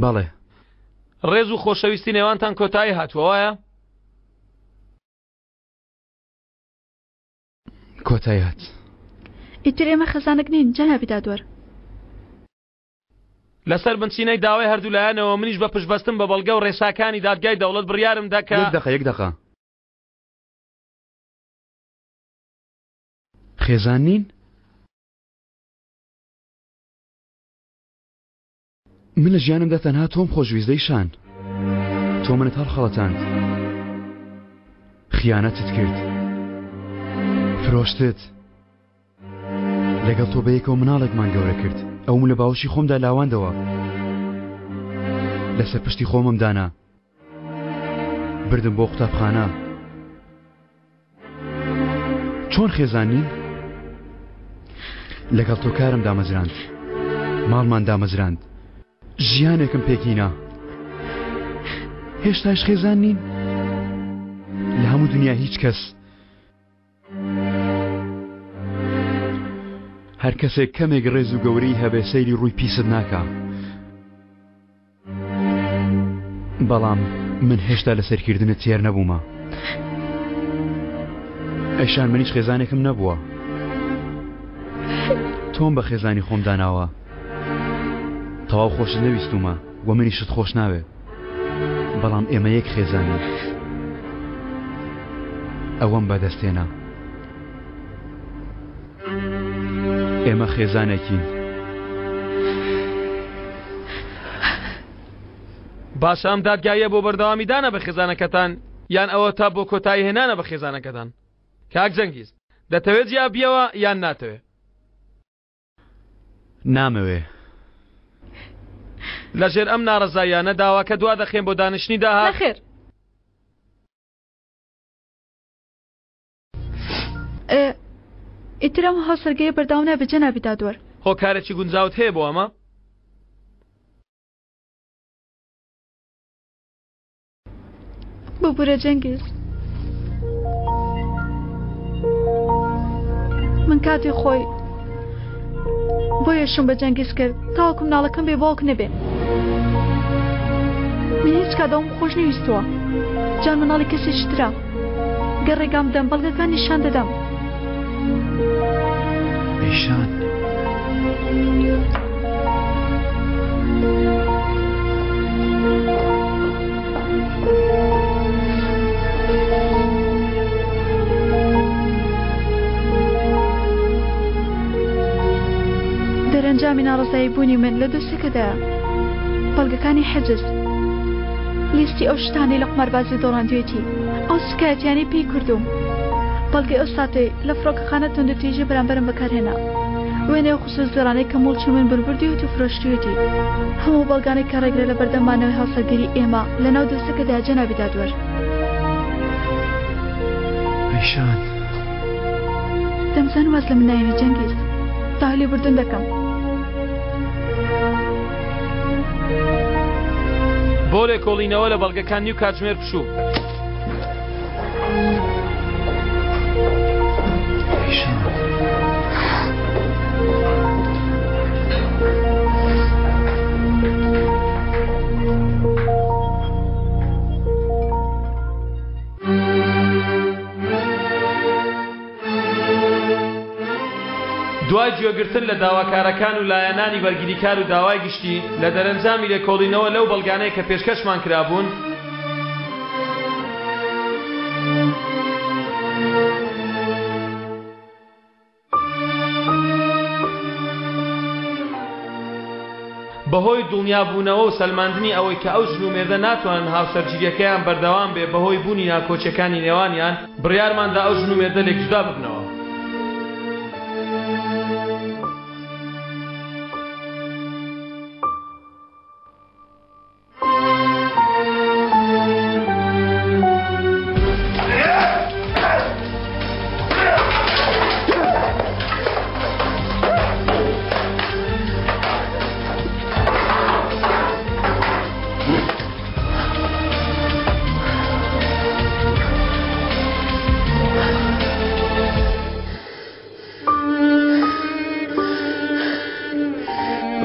[SPEAKER 2] بەڵێ.
[SPEAKER 14] ڕێز و خۆشەویستی نێوانتان کۆتایی هاتووە وایە؟
[SPEAKER 2] کۆتایی هات.
[SPEAKER 4] ئیتر ئێمە خەزانک نین جەنابی دادوەر.
[SPEAKER 14] لەسەر بنچینەی داوای هەردوو لایەنەوە منیش بە پشتبەستن بە بەڵگە و ڕێساکانی دادگای دەوڵەت بڕیارم دا کە.
[SPEAKER 2] یەک دەقە یەک دەقە. خێزان نین؟ من لە ژیانمدا تەنها تۆم خۆشویست دەیشان تۆ منت هەڵخەڵەتاند خیانەتت کرد فرۆشتت لەگەڵ تۆ بەیەکەوە مناڵێکمان گەورە کرد ئەوم لە باوەشی خۆمدا لاواندەوە لەسەر پشتی خۆمم دانا بردم بۆ قوتابخانە چۆن خێزان نین؟ لەگەڵ تۆ کارم دامەزراند ماڵمان دامەزراند ژیانێکم پێکینا هێشتاش خێزان نین لە هەموو دنیا هیچ کەس هەر کەسێک کەمێک ڕێز و گەورەی هەبێ سەیری ڕووی پیست ناکا بەڵام من هێشتا لە سەرکردنت تێر نەبوومە ئەیشان منیش خێزانێکم نەبووە تۆم بە خێزانی خۆم داناوە تەواو خۆشت نەویستومە و منیشت خۆش ناوێ بەڵام ئێمە یەک خێزانین ئەوەم بەدەستێنا ئێمە خێزانێکین.
[SPEAKER 14] باشە ئەم دادگاییە بۆ بەردەوامیدانە بە خێزانەکەتان یان ئەوە تا بۆ کۆتایی هێنانە بە خێزانەکەتان؟ کاک جەنگیز دەتەوێت جیا بیەوە یان ناتەوێ؟
[SPEAKER 2] نامەوێ.
[SPEAKER 14] لەژێر ئەم ناڕەزاییانە داواکە دوا دەخەین بۆ دانیشتنی داهات.
[SPEAKER 4] نەخێر. ئیتر ئەم هاوسەرگەیە بەردەوام نابێت جەنابی دادوەر.
[SPEAKER 14] هۆکارێکی گونجاوت هەیە بۆ ئەمە؟
[SPEAKER 4] ببورە جەنگیز. من کاتی خۆی بۆیە شوم بە جەنگیز کرد تاوەکو مناڵەکەم بێ باوک نەبێ. من هیچ کات ئەوم خۆش نەویستووە. جان مناڵی کەسێکی ترە. گەر ڕێگام بدەن بەڵگەکان نیشان دەدەم.
[SPEAKER 2] ئەیشان.
[SPEAKER 19] ناڕەزایی بوونی من لە دۆسیەکەدایە. بەڵگەکانی حجز، لیستی ئەو شتانەی لە قوماربازی دۆڕاندوێتی، ئەو سوکایەتیانەی پێی کردووم، بەڵگەی ئەو ساتەی لە فڕۆکەخانە توندوتیژی بەرامبەرم بەکارهێنا، وێنەی ئەو خشڵە زێڕانەی کە موڵکی من بوون بردوویەتی و فرۆشتوویەتی، هەموو بەڵگانەی کە ڕێگرە لەبەردەم مانەوەی هاوسەرگیری ئێمە لەناو دۆسیەکەدایە جەنابی دادوەر.
[SPEAKER 2] ئەیشان.
[SPEAKER 19] دەمزانی واز لە من نایەنی جەنگیز. داوای لێبوردن دەکەم.
[SPEAKER 14] بۆ لێکۆڵینەوە لە بەڵگەکان نیو کاتژمێر پشوو. دوای گوێگرتن لە داواکارەکان و لایەنانی بەرگریکار و داوای گشتی، لە دەرەنجامی لێکۆڵینەوە لەو بەڵگانەی کە پێشکەشمان کرابوون، بەهۆی دڵنیابوونەوە و سەلماندنی ئەوەی کە ئەو ژن و مێردە ناتوانن هاوسەرگیرییەکەیان بەردەوام بێ بەهۆی بوونی ناکۆکییەکانی نێوانیان، بڕیارماندا ئەو ژن و مێردە لێکجودا ببنەوە.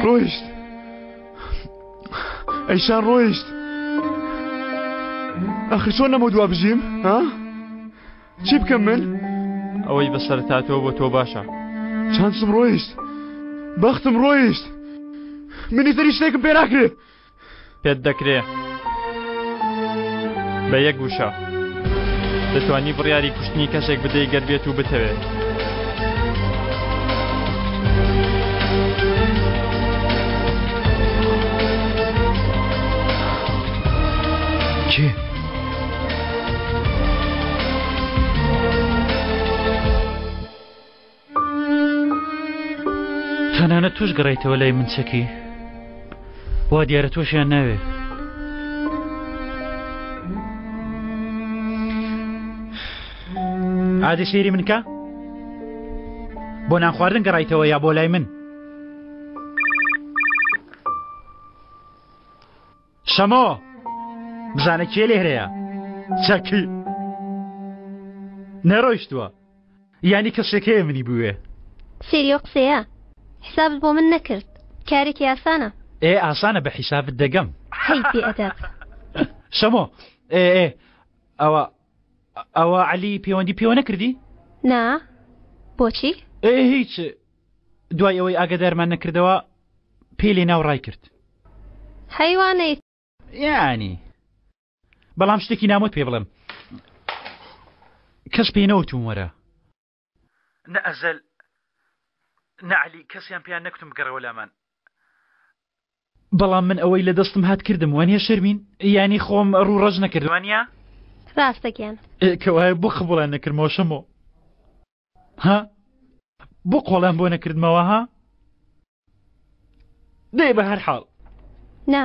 [SPEAKER 2] ڕۆیشت ئەیشان ڕۆیشت ئەخر چۆن لەمە دوا بژیم ها چی بکەم من
[SPEAKER 9] ئەوەی بەسەرت هاتووە بۆ تۆ باشە
[SPEAKER 2] چانسم ڕۆیشت بەختم ڕۆیشت منی تری شتێکم پێ ناکرێ
[SPEAKER 9] پێت دەکرێ بە یەک وشە دەتوانی بڕیاری کوشتنی کەسێک بدەی گەر بێت و بتەوێت.
[SPEAKER 2] کێ؟
[SPEAKER 1] تەنانەت تۆش گەڕایتەوە لای من چەکی وا دیارە تۆشیان ناوێ ئادی سەیری من کە بۆ نان خواردن گەڕایتەوە یا بۆ لای من شەمۆ بزانە کێ لێرەیە چەکی نەڕۆیشتووە یانی کەسێک هەیە منی بوێ.
[SPEAKER 6] سەیری ئەو قسەیە. حیسابت بۆ من نەکرد. کارێکی ئاسانە.
[SPEAKER 1] ئێ ئاسانە بە حیسابت دەگەم.
[SPEAKER 6] هەی بێ ئەدەب.
[SPEAKER 1] شەمۆ ئێ ئێ ئەوە ئەوە عەلی پەیوەندی پێوە نەکردی؟
[SPEAKER 6] نا بۆچی؟
[SPEAKER 1] ئێ هیچ دوای ئەوەی ئاگادارمان نەکردەوە پێی لێ ناو ڕای کرد.
[SPEAKER 6] حەیوانەی.
[SPEAKER 1] یانی بەڵام شتێکی نامۆت پێ بڵێم کەس پێی نەوتوم وەرە نە ئەزەل نە عەلی کەسیان پێیان نەکوتم بگەڕێوە لامان بەڵام من ئەوەی لە دەستم هات کردم وانە شەرمین یانی خۆم ڕوو ڕەش نەکرد وانە
[SPEAKER 6] ڕاستە گیان
[SPEAKER 1] کەوایە بۆ قبوڵیان نەکردمەوە شەمۆ ها بۆ قۆڵیان بۆ نەکردمەوە ها دەی بە هەر حاڵ
[SPEAKER 6] نا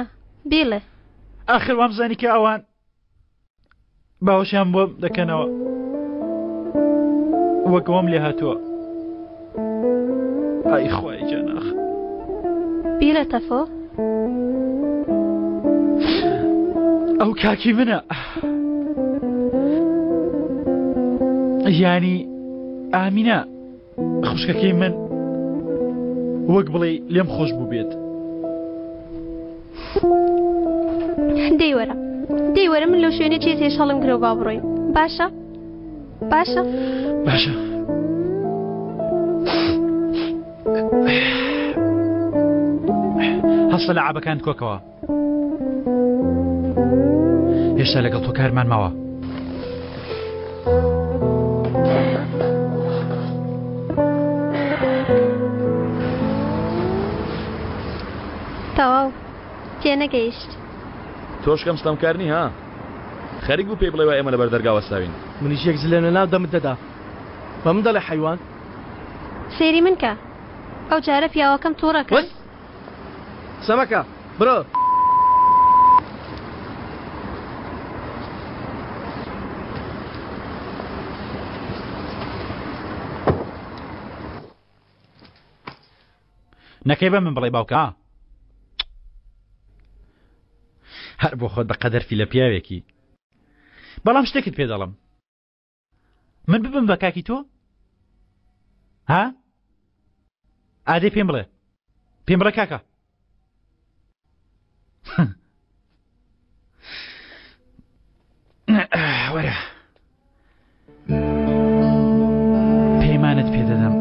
[SPEAKER 6] بیڵێ
[SPEAKER 1] ئاخر وامزانی کە ئەوان باوەشیان بۆ دەکەنەوە وەک وام لێ هاتووە ئای خوای جەناخ
[SPEAKER 6] بیڵێ تەفۆ
[SPEAKER 1] ئەو کاکی منە یانی ئامینە خوشکەکەی من وەک بڵێ لێم خۆش بوو بێت.
[SPEAKER 6] دەی وەرە دەی وەرە من لەو شوێنە چێت هێش هەڵم گرەوە با بڕۆین باشە باشە
[SPEAKER 1] باشە هەستە لە عابەکان کۆکەوە هێشتا لەگەڵ تۆ کارمان ماوە.
[SPEAKER 6] تەواو تێنەگەیشت.
[SPEAKER 10] تۆش کەم ستەمکار نی ها؟ خەریک بوو پێی بڵێ وا ئێمە لەبەر دەرگا وەستاوین.
[SPEAKER 3] منیش یەک زلێم لە ناو دەمت دەدا. بە من دەڵێ حەیوان؟
[SPEAKER 6] سەیری من کە. ئەو جارە پیاوەکەم توڕە کرد.
[SPEAKER 3] وس! قسە مەکە. برۆ.
[SPEAKER 1] نەکەی بە من بڵێ باوکە هەر بۆ خۆت بە قەدەر فیلە پیاوێکی بەڵام شتێکت پێ دەڵم من ببم بە کاکی تۆ ها ئادەی پێم بڵێ پێم بڵێ کاکە وەرە پەیمانت پێدەدەم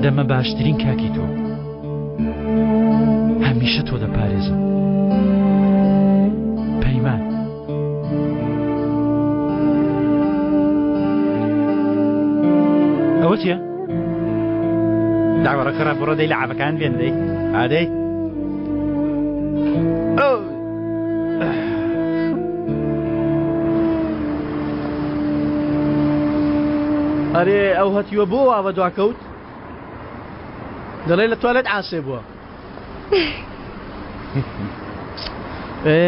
[SPEAKER 1] دەمە باشترین کاکی تۆ هەمیشە تۆ دەپارێزم پەیمان ئەوە چییە؟ داوەڕە خراپ بڕۆ دەی لە عەبەکان بێن دەی ئادەی
[SPEAKER 3] ئەرێ ئەو هەتیوە بۆ وا بە دواکەوت دەڵێ لە توالێت عاسێ بووە ئێ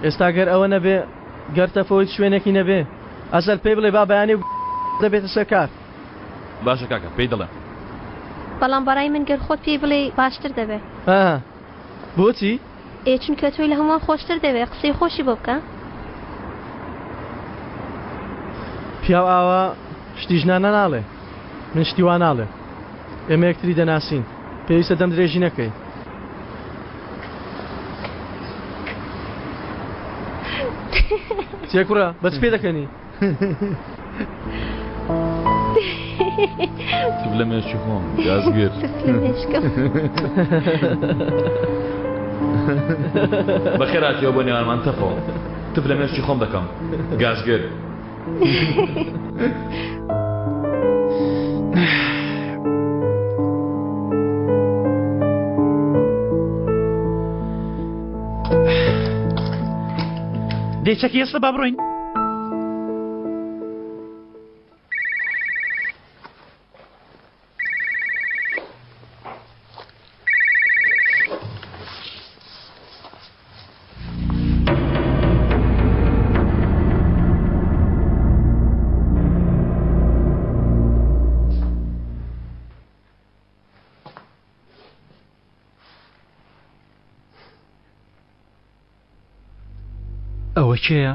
[SPEAKER 3] ئێستا گەر ئەوە نەبێ گەر تەفەوت شوێنێکی نەبێ ئەزەل پێی بڵێ با بەیانی و دەبێتە سەر کار
[SPEAKER 10] باشە کاکە پێی دەڵێم.
[SPEAKER 6] بەڵام بەڕای من گەر خۆت پێی بڵێی باشتر دەبێ.
[SPEAKER 3] ها بۆچی؟
[SPEAKER 6] ئێ چونکە تۆی لە هەمووان خۆشتر دەوێ قسەی خۆشی بۆ بکە.
[SPEAKER 3] پیاو ئاوا شتی ژنانە ناڵێ من شتی وا ناڵێم ئێمە یەکتری دەناسین پێویستە دەم درێژی نەکەی. چیە کوڕە بە چ پێ دەکەنی؟
[SPEAKER 10] تف لە مێشکی خۆم گازگر بەخێر هاتیەوە بۆ نێوانمان تەفۆ تف لە مێشکی خۆم دەکەم گازگر
[SPEAKER 1] دەی چەکی ئێستا با بڕۆین. ئەوە کێیە؟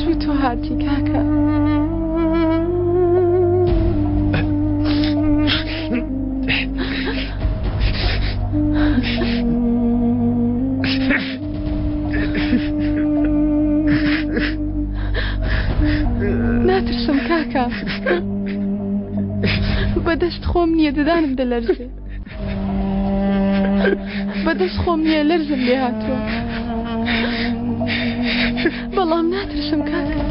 [SPEAKER 5] چوو تۆ هاتی کاکە. ناترسم کاکە بەدەست خۆم نییە ددانم دەلەرزێ بەدەست خۆم نییە لەرزم لێ هاتووە بەڵام ناترسم کاکە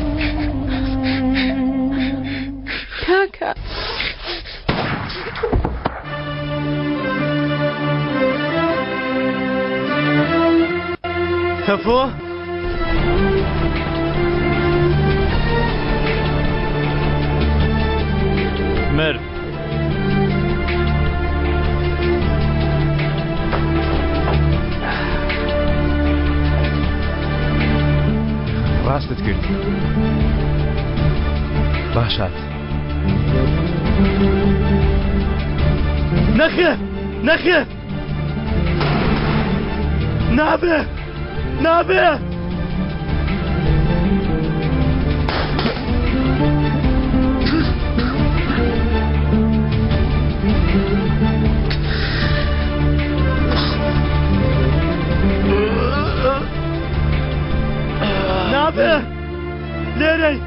[SPEAKER 5] کاکە
[SPEAKER 3] تەفۆ
[SPEAKER 9] مرد
[SPEAKER 2] ڕاستت کرد باشات
[SPEAKER 3] نەخێ نەخێ نابێ نابێ نابێ لێرەی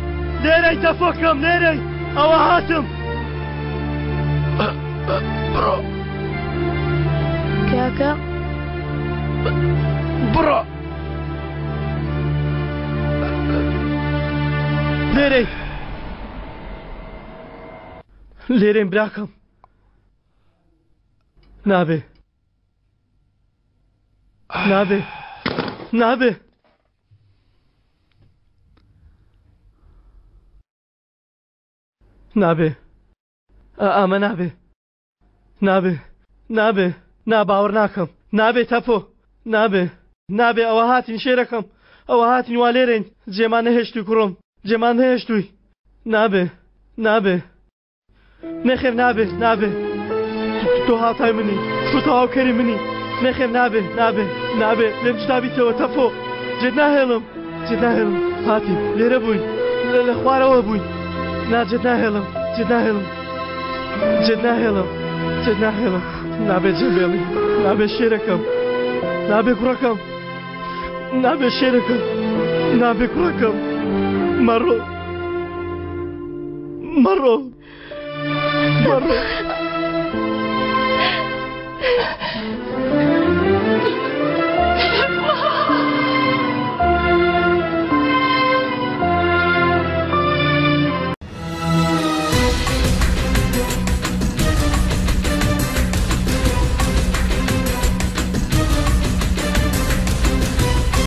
[SPEAKER 3] لێرەی تەفۆکەم لێرەی ئەوە هاتم
[SPEAKER 10] بڕۆ
[SPEAKER 13] کاکە
[SPEAKER 10] بڕۆ
[SPEAKER 3] لێرەی لێرەیم براکەم نابێ نابێ نابێ نابێ ئامە نابێ نابێ نابێ نا باوەڕ ناکەم نابێ تەپۆ نابێ نابێ ئەوە هاتین شێرەکەم ئەوە هاتین وا لێرەین جێمان نەهێشتوی کوڕم جێمان نەهێشتوی نابێ نابێ نەخێر نابێ نابێ تۆ هاوتای منی تۆ تەواوکەری منی نەخێر نابێ نابێ نابێ لێم جودا بیتەوە تەفۆ جێت ناهێڵم جێت ناهێڵم هاتین لێرە بووین لە خوارەوە بووین نا جێت ناهێڵم جێت ناهێڵم جێت ناهێڵم جێت ناهێڵم نابێ جێ بێڵی نابێ شێرەکەم نابێ کوڕەکەم نابێ شێرەکەم نابێ کوڕەکەم مەڕۆ مەڕۆ مەڕۆ.